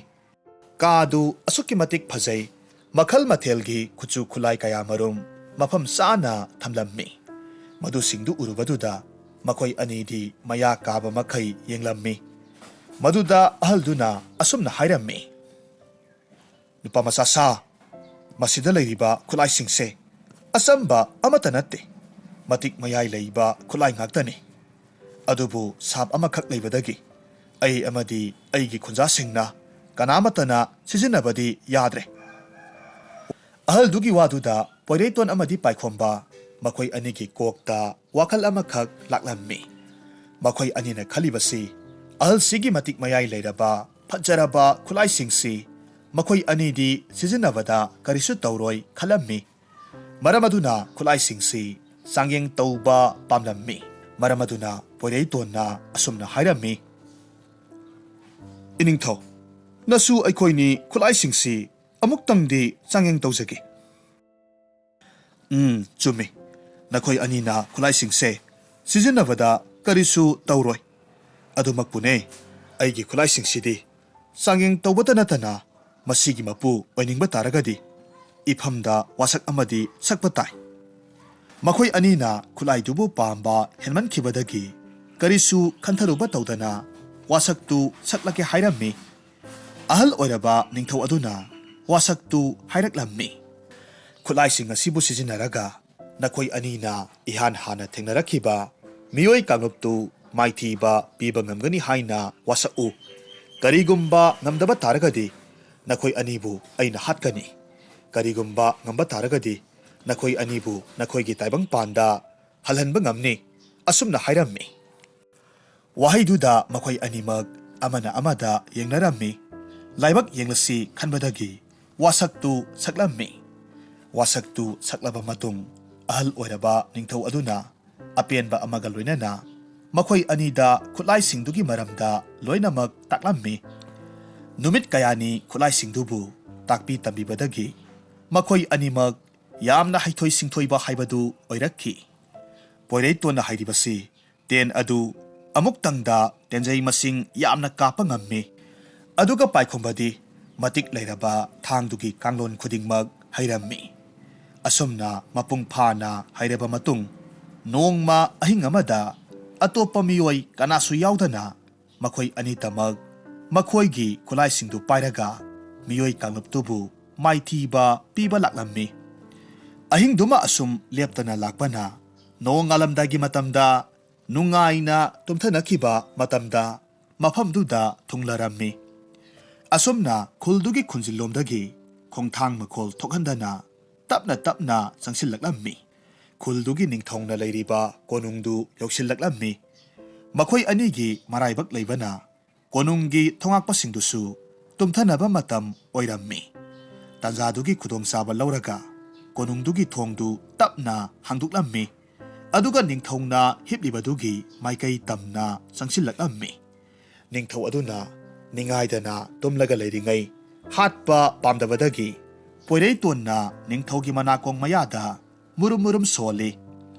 ꯀꯥꯗꯨ ꯑꯁꯨꯛꯀꯤ ꯃꯇꯤꯛ ꯐꯖꯩ, ꯃꯈꯜ ꯃꯊꯦꯜꯒꯤ ꯈꯨꯠꯁꯨ ꯈꯨꯠꯂꯥꯏ ꯀꯌꯥꯃꯔꯨꯝ ꯃꯐꯝ ꯆꯥꯅ ꯊꯝꯂꯝꯃꯤ꯫ ꯃꯗꯨꯁꯤꯡꯗꯨ ꯎꯔꯨꯕꯗꯨꯗ ꯃꯈꯣꯏ ꯑꯅꯤꯗꯤ ꯃꯌꯥ ꯀꯥꯕ ꯃꯈꯩ ꯌꯦꯡꯂꯝꯃꯤ꯫ ꯃꯗꯨꯗ ꯑꯍꯜꯗꯨꯅ ꯑꯁꯨꯝꯅ ꯍꯥꯏꯔꯝꯃꯤ, "ꯅꯨꯄꯥ ꯃꯆꯥ ꯁꯥ, ꯃꯁꯤꯗ ꯂꯩꯔꯤꯕ ꯈꯨꯠꯂꯥꯏꯁꯤꯡꯁꯦ ꯑꯆꯝꯕ ꯑꯃꯠꯇ ꯅꯠꯇꯦ, ꯃꯇꯤꯛ ꯃꯌꯥꯏ ꯂꯩꯕ ꯈꯨꯠꯂꯥꯏ ꯉꯥꯛꯇꯅꯤ꯫ ꯑꯗꯨꯕꯨ ꯁꯥꯞ ꯑꯃꯈꯛ ꯂꯩꯕꯗꯒꯤ ꯑꯩ ꯑꯃꯗꯤ ꯑꯩꯒꯤ ꯈꯨꯟꯖꯥꯁꯤꯡꯅ ꯀꯅꯥꯃꯠꯇꯅ ꯁꯤꯖꯤꯟꯅꯕꯗꯤ ꯌꯥꯗ꯭ꯔꯦ"꯫ ꯑꯍꯜꯗꯨꯒꯤ ꯋꯥꯗꯨꯗ ꯄꯣꯏꯔꯩꯇꯣꯟ ꯑꯃꯗꯤ ꯄꯥꯏꯈꯣꯝꯕ ꯃꯈꯣꯏ ꯑꯅꯤꯒꯤ ꯀꯣꯛꯇ ꯋꯥꯈꯜ ꯑꯃꯈꯛ ꯂꯥꯛꯂꯝꯃꯤ꯫ ꯃꯈꯣꯏ ꯑꯅꯤꯅ ꯈꯜꯂꯤꯕꯁꯤ, ꯑꯍꯜꯁꯤꯒꯤ ꯃꯇꯤꯛ ꯃꯌꯥꯏ ꯂꯩꯔꯕ ꯐꯖꯔꯕ ꯈꯨꯠꯂꯥꯏꯁꯤꯡꯁꯤ ꯃꯈꯣꯏ ꯑꯅꯤꯗꯤ ꯁꯤꯖꯤꯟꯅꯕꯗ ꯀꯔꯤꯁꯨ ꯇꯧꯔꯣꯏ ꯈꯜꯂꯝꯃꯤ꯫ ꯃꯔꯝ ꯑꯗꯨꯅ ꯈꯨꯠꯂꯥꯏꯁꯤꯡꯁꯤ ꯆꯥꯡꯌꯦꯡ ꯇꯧꯕ ꯄꯥꯝꯂꯝꯃꯤ꯫ ꯃꯔꯝ ꯑꯗꯨꯅ ꯄꯣꯏꯔꯩꯇꯣꯟꯅ ꯑꯁꯨꯝꯅ ꯍꯥꯏꯔꯝꯃꯤ, "ꯏꯅꯤꯡꯊꯧ, ꯅꯁꯨ ꯑꯩꯈꯣꯏꯅꯤ ꯈꯨꯠꯂꯥꯏꯁꯤꯡꯁꯤ ꯑꯃꯨꯛꯇꯪꯗꯤ ꯆꯥꯡꯌꯦꯡ ꯇꯧꯖꯒꯦ"꯫ "ꯎꯝ, ꯆꯨꯝꯃꯤ꯫ ꯅꯈꯣꯏ ꯑꯅꯤꯅ ꯈꯨꯠꯂꯥꯏꯁꯤꯡꯁꯦ ꯁꯤꯖꯤꯟꯅꯕꯗ ꯀꯔꯤꯁꯨ ꯇꯧꯔꯣꯏ꯫ ꯑꯗꯨꯃꯛꯄꯨꯅꯦ, ꯑꯩꯒꯤ ꯈꯨꯠꯂꯥꯏꯁꯤꯡꯁꯤꯗꯤ ꯆꯥꯡꯌꯦꯡ ꯇꯧꯕꯇ ꯅꯠꯇꯅ ꯃꯁꯤꯒꯤ ꯃꯄꯨ ꯑꯣꯏꯅꯤꯡꯕ ꯇꯥꯔꯒꯗꯤ ꯏꯐꯝꯗ ꯋꯥꯁꯛ ꯑꯃꯗꯤ ꯁꯛꯄ ꯇꯥꯏ"꯫ ꯃꯈꯣꯏ ꯑꯅꯤꯅ ꯈꯨꯠꯂꯥꯏꯗꯨꯕꯨ ꯄꯥꯝꯕ ꯍꯦꯟꯃꯟꯈꯤꯕꯗꯒꯤ ꯀꯔꯤꯁꯨ ꯈꯟꯊꯔꯨꯕ ꯇꯧꯗꯅ ꯋꯥꯁꯛꯇꯨ ꯁꯛꯂꯒꯦ ꯍꯥꯏꯔꯝꯃꯤ꯫ ꯑꯍꯜ ꯑꯣꯏꯔꯕ ꯅꯤꯡꯊꯧ ꯑꯗꯨꯅ ꯋꯥꯁꯛꯇꯨ ꯍꯥꯏꯔꯛꯂꯝꯃꯤ, "ꯈꯨꯠꯂꯥꯏꯁꯤꯡ ꯑꯁꯤꯕꯨ ꯁꯤꯖꯤꯟꯅꯔꯒ ꯅꯈꯣꯏ ꯑꯅꯤꯅ ꯏꯍꯥꯟ ꯍꯥꯟꯅ ꯊꯦꯡꯅꯔꯛꯈꯤꯕ ꯃꯤꯑꯣꯏ ꯀꯥꯡꯂꯨꯞꯇꯨ ꯃꯥꯏꯊꯤꯕ ꯄꯤꯕ ꯉꯝꯒꯅꯤ ꯍꯥꯏꯅ ꯋꯥꯁꯛꯎ꯫ ꯀꯔꯤꯒꯨꯝꯕ ꯉꯝꯗꯕ ꯇꯥꯔꯒꯗꯤ ꯅꯈꯣꯏ ꯑꯅꯤꯕꯨ ꯑꯩꯅ ꯍꯥꯠꯀꯅꯤ꯫ ꯀꯔꯤꯒꯨꯝꯕ ꯉꯝꯕ ꯇꯥꯔꯒꯗꯤ ꯅꯈꯣꯏ ꯑꯅꯤꯕꯨ ꯅꯈꯣꯏꯒꯤ ꯇꯥꯏꯕꯪ ꯄꯥꯟꯗ ꯍꯜꯍꯟꯕ ꯉꯝꯅꯤ," ꯑꯁꯨꯝꯅ ꯍꯥꯏꯔꯝꯃꯤ꯫ ꯋꯥꯍꯩꯗꯨꯗ ꯃꯈꯣꯏ ꯑꯅꯤꯃꯛ ꯑꯃꯅ ꯑꯃꯗ ꯌꯦꯡꯅꯔꯝꯃꯤ꯫ ꯂꯥꯏꯕꯛ ꯌꯦꯡꯂꯁꯤ ꯈꯟꯕꯗꯒꯤ ꯋꯥꯁꯛꯇꯨ ꯁꯛꯂꯝꯃꯤ꯫ ꯋꯥꯁꯛꯇꯨ ꯁꯛꯂꯕ ꯃꯇꯨꯡ, ꯑꯍꯜ ꯑꯣꯏꯔꯕ ꯅꯤꯡꯊꯧ ꯑꯗꯨꯅ ꯑꯄꯦꯟꯕ ꯑꯃꯒ ꯂꯣꯏꯅꯅ ꯃꯈꯣꯏ ꯑꯅꯤꯗ ꯈꯨꯠꯂꯥꯏꯁꯤꯡꯗꯨꯒꯤ ꯃꯔꯝꯗ ꯂꯣꯏꯅꯃꯛ ꯇꯥꯛꯂꯝꯃꯤ꯫ ꯅꯨꯃꯤꯠ ꯀꯌꯥꯅꯤ ꯈꯨꯠꯂꯥꯏꯁꯤꯡꯗꯨꯕꯨ ꯇꯥꯛꯄꯤ ꯇꯝꯕꯤꯕꯗꯒꯤ ꯃꯈꯣꯏ ꯑꯅꯤꯃꯛ ꯌꯥꯝꯅ ꯍꯩꯊꯣꯏ ꯁꯤꯡꯊꯣꯏꯕ ꯍꯥꯏꯕꯗꯨ ꯑꯣꯏꯔꯛꯈꯤ꯫ ꯄꯣꯏꯔꯩꯇꯣꯟꯅ ꯍꯥꯏꯔꯤꯕꯁꯤ ꯇꯦꯟ ꯑꯗꯨ ꯑꯃꯨꯛꯇꯪꯗ ꯇꯦꯟꯖꯩ ꯃꯁꯤꯡ ꯌꯥꯝꯅ ꯀꯥꯞꯄ ꯉꯝꯃꯤ꯫ ꯑꯗꯨꯒ ꯄꯥꯏꯈꯣꯝꯕꯗꯤ ꯃꯇꯤꯛ ꯂꯩꯔꯕ ꯊꯥꯡꯗꯨꯒꯤ ꯀꯥꯡꯂꯣꯟ ꯈꯨꯗꯤꯡꯃꯛ ꯍꯩꯔꯝꯃꯤ꯫ ꯑꯁꯨꯝꯅ ꯃꯄꯨꯡ ꯐꯥꯅ ꯍꯩꯔꯕ ꯃꯇꯨꯡ, ꯅꯣꯡꯃ ꯑꯍꯤꯡ ꯑꯃꯗ ꯑꯇꯣꯞꯄ ꯃꯤꯑꯣꯏ ꯀꯅꯥꯁꯨ ꯌꯥꯎꯗꯅ ꯃꯈꯣꯏ ꯑꯅꯤꯇꯃꯛ ꯃꯈꯣꯏꯒꯤ ꯈꯨꯠꯂꯥꯏꯁꯤꯡꯗꯨ ꯄꯥꯏꯔꯒ ꯃꯤꯑꯣꯏ ꯀꯥꯡꯂꯨꯞꯇꯨꯕꯨ ꯃꯥꯏꯊꯤꯕ ꯄꯤꯕ ꯂꯥꯛꯂꯝꯃꯤ꯫ ꯑꯍꯤꯡꯗꯨꯃ ꯑꯁꯨꯝ ꯂꯦꯞꯇꯅ ꯂꯥꯛꯄꯅ ꯅꯣꯡꯉꯥꯜꯂꯝꯗꯥꯏꯒꯤ ꯃꯇꯝꯗ ꯅꯨꯡꯉꯥꯏꯅ ꯇꯨꯝꯊꯅꯈꯤꯕ ꯃꯇꯝꯗ ꯃꯐꯝꯗꯨꯗ ꯊꯨꯡꯂꯔꯝꯃꯤ꯫ ꯑꯁꯨꯝꯅ ꯈꯨꯜꯗꯨꯒꯤ ꯈꯨꯟꯖꯤꯜꯂꯣꯝꯗꯒꯤ ꯈꯣꯡꯊꯥꯡ ꯃꯈꯣꯜ ꯊꯣꯛꯍꯟꯗꯅ ꯇꯞꯅ ꯇꯞꯅ ꯆꯪꯁꯤꯜꯂꯛꯂꯝꯃꯤ꯫ ꯈꯨꯜꯗꯨꯒꯤ ꯅꯤꯡꯊꯧꯅ ꯂꯩꯔꯤꯕ ꯀꯣꯅꯨꯡꯗꯨ ꯌꯧꯁꯤꯜꯂꯛꯂꯝꯃꯤ꯫ ꯃꯈꯣꯏ ꯑꯅꯤꯒꯤ ꯃꯔꯥꯏꯕꯛ ꯂꯩꯕꯅ ꯀꯣꯅꯨꯡꯒꯤ ꯊꯣꯉꯥꯛꯄꯁꯤꯡꯗꯨꯁꯨ ꯇꯨꯝꯊꯅꯕ ꯃꯇꯝ ꯑꯣꯏꯔꯝꯃꯤ꯫ ꯇꯥꯟꯖꯥꯗꯨꯒꯤ ꯈꯨꯗꯣꯡꯆꯥꯕ ꯂꯧꯔꯒ ꯀꯣꯅꯨꯡꯗꯨꯒꯤ ꯊꯣꯡꯗꯨ ꯇꯞꯅ ꯍꯥꯡꯗꯣꯛꯂꯝꯃꯤ꯫ ꯑꯗꯨꯒ ꯅꯤꯡꯊꯧꯅ ꯍꯤꯞꯂꯤꯕꯗꯨꯒꯤ ꯃꯥꯏꯀꯩ ꯇꯝꯅ ꯆꯪꯁꯤꯜꯂꯛꯂꯝꯃꯤ꯫ ꯅꯤꯡꯊꯧ ꯑꯗꯨꯅ ꯅꯤꯡꯉꯥꯏꯗꯅ ꯇꯨꯝꯂꯒ ꯂꯩꯔꯤꯉꯩ, ꯍꯥꯠꯄ ꯄꯥꯝꯗꯕꯗꯒꯤ ꯄꯣꯏꯔꯩꯇꯣꯟꯅ ꯅꯤꯡꯊꯧꯒꯤ ꯃꯅꯥꯀꯣꯡ ꯃꯌꯥꯗ ꯃꯨꯔꯨꯝ ꯃꯨꯔꯨꯝ ꯁꯣꯜꯂꯤ꯫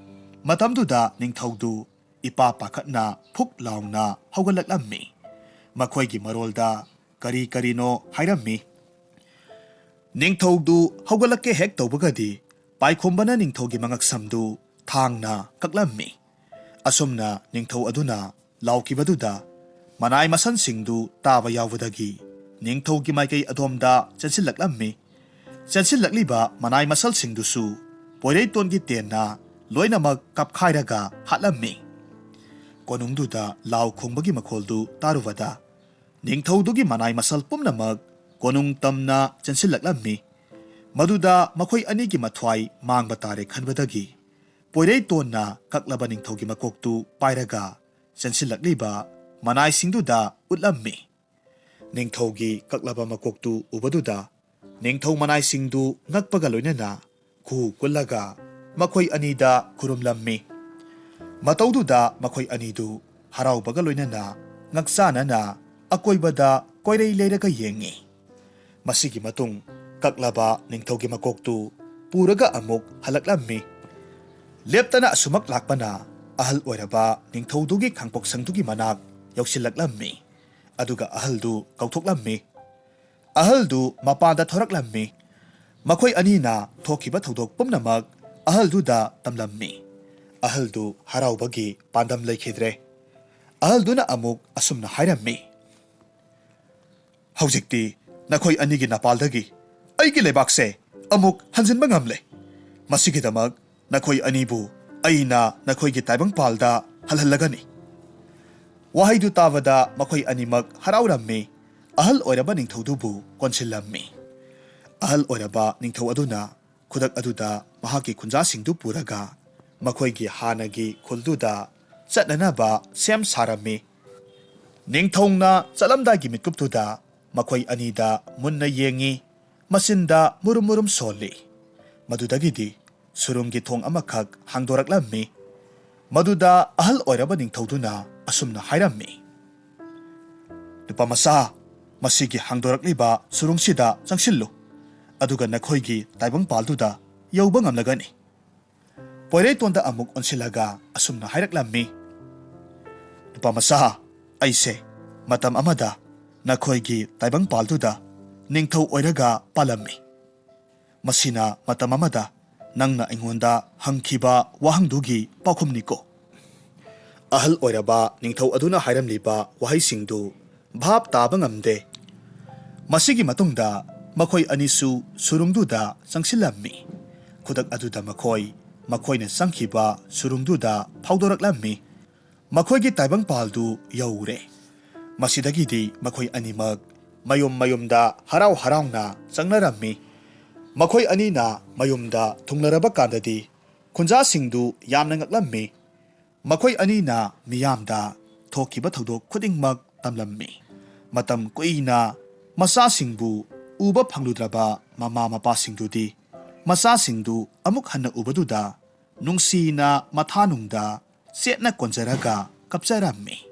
ꯃꯇꯝꯗꯨꯗ ꯅꯤꯡꯊꯧꯗꯨ ꯏꯄꯥ ꯄꯥꯈꯠꯅ ꯐꯨꯛ ꯂꯥꯎꯅ ꯍꯧꯒꯠꯂꯛꯂꯝꯃꯤ꯫ ꯃꯈꯣꯏꯒꯤ ꯃꯔꯣꯜꯗ ꯀꯔꯤ ꯀꯔꯤꯅꯣ ꯍꯥꯏꯔꯝꯃꯤ꯫ ꯅꯤꯡꯊꯧꯗꯨ ꯍꯧꯒꯠꯂꯛꯀꯦ ꯍꯦꯛ ꯇꯧꯕꯒꯗꯤ ꯄꯥꯏꯈꯣꯝꯕꯅ ꯅꯤꯡꯊꯧꯒꯤ ꯃꯉꯛꯁꯝꯗꯨ ꯊꯥꯡꯅ ꯀꯛꯂꯝꯃꯤ꯫ ꯑꯁꯨꯝꯅ ꯅꯤꯡꯊꯧ ꯑꯗꯨꯅ ꯂꯥꯎꯈꯤꯕꯗꯨꯗ ꯃꯅꯥꯏ ꯃꯁꯜꯁꯤꯡꯗꯨ ꯇꯥꯕ ꯌꯥꯎꯕꯗꯒꯤ ꯅꯤꯡꯊꯧꯒꯤ ꯃꯥꯏꯀꯩ ꯑꯗꯣꯝꯗ ꯆꯦꯟꯁꯤꯜꯂꯛꯂꯝꯃꯤ꯫ ꯆꯦꯟꯁꯤꯜꯂꯛꯂꯤꯕ ꯃꯅꯥꯏ ꯃꯁꯜꯁꯤꯡꯗꯨꯁꯨ ꯄꯣꯏꯔꯩꯇꯣꯟꯒꯤ ꯇꯦꯟꯅ ꯂꯣꯏꯅꯃꯛ ꯀꯥꯞꯈꯥꯏꯔꯒ ꯍꯥꯠꯂꯝꯃꯤ꯫ ꯀꯣꯅꯨꯡꯗꯨꯗ ꯂꯥꯎ ꯈꯣꯡꯕꯒꯤ ꯃꯈꯣꯜꯗꯨ ꯇꯥꯔꯨꯕꯗ ꯅꯤꯡꯊꯧꯗꯨꯒꯤ ꯃꯅꯥꯏ ꯃꯁꯜ ꯄꯨꯝꯅꯃꯛ ꯀꯣꯅꯨꯡ ꯇꯝꯅ ꯆꯦꯟꯁꯤꯜꯂꯛꯂꯝꯃꯤ꯫ ꯃꯗꯨꯗ ꯃꯈꯣꯏ ꯑꯅꯤꯒꯤ ꯃꯊ꯭ꯋꯥꯏ ꯃꯥꯡꯕ ꯇꯥꯔꯦ ꯈꯟꯕꯗꯒꯤ ꯄꯣꯏꯔꯩꯇꯣꯟꯅ ꯀꯛꯂꯕ ꯅꯤꯡꯊꯧꯒꯤ ꯃꯀꯣꯛꯇꯨ ꯄꯥꯏꯔꯒ ꯆꯦꯟꯁꯤꯜꯂꯛꯂꯤꯕ ꯃꯅꯥꯏꯁꯤꯡꯗꯨꯗ ꯎꯠꯂꯝꯃꯤ꯫ ꯅꯤꯡꯊꯧꯒꯤ ꯀꯛꯂꯕ ꯃꯀꯣꯛꯇꯨ ꯎꯕꯗꯨꯗ ꯅꯤꯡꯊꯧ ꯃꯅꯥꯏꯁꯤꯡꯗꯨ ꯉꯛꯄꯒ ꯂꯣꯏꯅꯅ ꯈꯨ ꯀꯨꯜꯂꯒ ꯃꯈꯣꯏ ꯑꯅꯤꯗ ꯈꯨꯔꯨꯝꯂꯝꯃꯤ꯫ ꯃꯇꯧꯗꯨꯗ ꯃꯈꯣꯏ ꯑꯅꯤꯗꯨ ꯍꯔꯥꯎꯕꯒ ꯂꯣꯏꯅꯅ ꯉꯛꯆꯥꯅꯅ ꯑꯀꯣꯏꯕꯗ ꯀꯣꯏꯔꯩ ꯂꯩꯔꯒ ꯌꯦꯡꯉꯤ꯫ ꯃꯁꯤꯒꯤ ꯃꯇꯨꯡ ꯀꯛꯂꯕ ꯅꯤꯡꯊꯧꯒꯤ ꯃꯀꯣꯛꯇꯨ ꯄꯨꯔꯒ ꯑꯃꯨꯛ ꯍꯜꯂꯛꯂꯝꯃꯤ꯫ ꯂꯦꯞꯇꯅ ꯑꯁꯨꯃꯛ ꯂꯥꯛꯄꯅ ꯑꯍꯜ ꯑꯣꯏꯔꯕ ꯅꯤꯡꯊꯧꯗꯨꯒꯤ ꯈꯥꯡꯄꯣꯛꯁꯪꯗꯨꯒꯤ ꯃꯅꯥꯛ ꯌꯧꯁꯤꯜꯂꯛꯂꯝꯃꯤ꯫ ꯑꯗꯨꯒ ꯑꯍꯜꯗꯨ ꯀꯧꯊꯣꯛꯂꯝꯃꯤ꯫ ꯑꯍꯜꯗꯨ ꯃꯄꯥꯟꯗ ꯊꯣꯔꯛꯂꯝꯃꯤ꯫ ꯃꯈꯣꯏ ꯑꯅꯤꯅ ꯊꯣꯛꯈꯤꯕ ꯊꯧꯗꯣꯛ ꯄꯨꯝꯅꯃꯛ ꯑꯍꯜꯗꯨꯗ ꯇꯝꯂꯝꯃꯤ꯫ ꯑꯍꯜꯗꯨ ꯍꯔꯥꯎꯕꯒꯤ ꯄꯥꯟꯗꯝ ꯂꯩꯈꯤꯗ꯭ꯔꯦ꯫ ꯑꯍꯜꯗꯨꯅ ꯑꯃꯨꯛ ꯑꯁꯨꯝꯅ ꯍꯥꯏꯔꯝꯃꯤ, "ꯍꯧꯖꯤꯛꯇꯤ ꯅꯈꯣꯏ ꯑꯅꯤꯒꯤ ꯅꯄꯥꯜꯗꯒꯤ ꯑꯩꯒꯤ ꯂꯩꯕꯥꯛꯁꯦ ꯑꯃꯨꯛ ꯍꯟꯖꯤꯟꯕ ꯉꯝꯂꯦ꯫ ꯃꯁꯤꯒꯤꯗꯃꯛ ꯅꯈꯣꯏ ꯑꯅꯤꯕꯨ ꯑꯩꯅ ꯅꯈꯣꯏꯒꯤ ꯇꯥꯏꯕꯪꯄꯥꯜꯗ ꯍꯜꯍꯜꯂꯒꯅꯤ꯫" ꯋꯥꯍꯩꯗꯨ ꯇꯥꯕꯗ ꯃꯈꯣꯏ ꯑꯅꯤꯃꯛ ꯍꯔꯥꯎꯔꯝꯃꯤ꯫ ꯑꯍꯜ ꯑꯣꯏꯔꯕ ꯅꯤꯡꯊꯧꯗꯨꯕꯨ ꯀꯣꯟꯁꯤꯜꯂꯝꯃꯤ꯫ ꯑꯍꯜ ꯑꯣꯏꯔꯕ ꯅꯤꯡꯊꯧ ꯑꯗꯨꯅ ꯈꯨꯗꯛ ꯑꯗꯨꯗ ꯃꯍꯥꯛꯀꯤ ꯈꯨꯟꯖꯥꯁꯤꯡꯗꯨ ꯄꯨꯔꯒ ꯃꯈꯣꯏꯒꯤ ꯍꯥꯟꯅꯒꯤ ꯈꯨꯜꯗꯨꯗ ꯆꯠꯅꯅꯕ ꯁꯦꯝ ꯁꯥꯔꯝꯃꯤ꯫ ꯅꯤꯡꯊꯧꯅ ꯆꯠꯂꯝꯗꯥꯏꯒꯤ ꯃꯤꯠꯀꯨꯞꯇꯨꯗ ꯃꯈꯣꯏ ꯑꯅꯤꯗ ꯃꯨꯟꯅ ꯌꯦꯡꯉꯤ꯫ ꯃꯆꯤꯟꯗ ꯃꯨꯔꯨꯝ ꯃꯨꯔꯨꯝ ꯁꯣꯜꯂꯤ꯫ ꯃꯗꯨꯗꯒꯤꯗꯤ ꯁꯨꯔꯨꯡꯒꯤ ꯊꯣꯡ ꯑꯃꯈꯛ ꯍꯥꯡꯗꯣꯔꯛꯂꯝꯃꯤ꯫ ꯃꯗꯨꯗ ꯑꯍꯜ ꯑꯣꯏꯔꯕ ꯅꯤꯡꯊꯧꯗꯨꯅ ꯑꯁꯨꯝꯅ ꯍꯥꯏꯔꯝꯃꯤ, "ꯅꯨꯄꯥ ꯃꯆꯥ, ꯃꯁꯤꯒꯤ ꯍꯥꯡꯗꯣꯔꯛꯂꯤꯕ ꯁꯨꯔꯨꯡꯁꯤꯗ ꯆꯪꯁꯤꯜꯂꯨ, ꯑꯗꯨꯒ ꯅꯈꯣꯏꯒꯤ ꯇꯥꯏꯕꯪꯄꯥꯜꯗꯨꯗ ꯌꯧꯕ ꯉꯝꯂꯒꯅꯤ꯫" ꯄꯣꯏꯔꯩꯇꯣꯟꯗ ꯑꯃꯨꯛ ꯑꯣꯟꯁꯤꯜꯂꯒ ꯑꯁꯨꯝꯅ ꯍꯥꯏꯔꯛꯂꯝꯃꯤ, "ꯅꯨꯄꯥ ꯃꯆꯥ, ꯑꯩꯁꯦ ꯃꯇꯝ ꯑꯃꯗ ꯅꯈꯣꯏꯒꯤ ꯇꯥꯏꯕꯪꯄꯥꯜꯗꯨꯗ ꯅꯤꯡꯊꯧ ꯑꯣꯏꯔꯒ ꯄꯥꯜꯂꯝꯃꯤ꯫ ꯃꯁꯤꯅ ꯃꯇꯝ ꯑꯃꯗ ꯅꯪꯅ ꯑꯩꯉꯣꯟꯗ ꯍꯪꯈꯤꯕ ꯋꯥꯍꯪꯗꯨꯒꯤ ꯄꯥꯎꯈꯨꯝꯅꯤꯀꯣ꯫" ꯑꯍꯜ ꯑꯣꯏꯔꯕ ꯅꯤꯡꯊꯧ ꯑꯗꯨꯅ ꯍꯥꯏꯔꯝꯂꯤꯕ ꯋꯥꯍꯩꯁꯤꯡꯗꯨ ꯚꯥꯞ ꯇꯥꯕ ꯉꯝꯗꯦ꯫ ꯃꯁꯤꯒꯤ ꯃꯇꯨꯡꯗ ꯃꯈꯣꯏ ꯑꯅꯤꯁꯨ ꯁꯨꯔꯨꯡꯗꯨꯗ ꯆꯪꯁꯤꯜꯂꯝꯃꯤ꯫ ꯈꯨꯗꯛ ꯑꯗꯨꯗ ꯃꯈꯣꯏ, ꯃꯈꯣꯏꯅ ꯆꯪꯈꯤꯕ ꯁꯨꯔꯨꯡꯗꯨꯗ ꯐꯥꯎꯗꯣꯔꯛꯂꯝꯃꯤ꯫ ꯃꯈꯣꯏꯒꯤ ꯇꯥꯏꯕꯪꯄꯥꯜꯗꯨ ꯌꯧꯔꯦ꯫ ꯃꯁꯤꯗꯒꯤꯗꯤ ꯃꯈꯣꯏ ꯑꯅꯤꯃꯛ ꯃꯌꯨꯝ ꯃꯌꯨꯝꯗ ꯍꯔꯥꯎ ꯍꯔꯥꯎꯅ ꯆꯪꯅꯔꯝꯃꯤ꯫ ꯃꯈꯣꯏ ꯑꯅꯤꯅ ꯃꯌꯨꯝꯗ ꯊꯨꯡꯂꯔꯕ ꯀꯥꯟꯗꯗꯤ ꯈꯨꯟꯖꯥꯁꯤꯡꯗꯨ ꯌꯥꯝꯅ ꯉꯛꯂꯝꯃꯤ꯫ ꯃꯈꯣꯏ ꯑꯅꯤꯅ ꯃꯤꯌꯥꯝꯗ ꯊꯣꯛꯈꯤꯕ ꯊꯧꯗꯣꯛ ꯈꯨꯗꯤꯡꯃꯛ ꯇꯝꯂꯝꯃꯤ꯫ ꯃꯇꯝ ꯀꯨꯏꯅ ꯃꯆꯥꯁꯤꯡꯕꯨ ꯎꯕ ꯐꯪꯂꯨꯗ꯭ꯔꯕ ꯃꯃꯥ ꯃꯄꯥꯁꯤꯡꯗꯨꯗꯤ ꯃꯆꯥꯁꯤꯡꯗꯨ ꯑꯃꯨꯛ ꯍꯟꯅ ꯎꯕꯗꯨꯗ ꯅꯨꯡꯁꯤꯅ ꯃꯊꯥꯅꯨꯡꯗ ꯆꯦꯠꯅ ꯀꯣꯟꯖꯔꯒ ꯀꯞꯆꯔꯝꯃꯤ꯫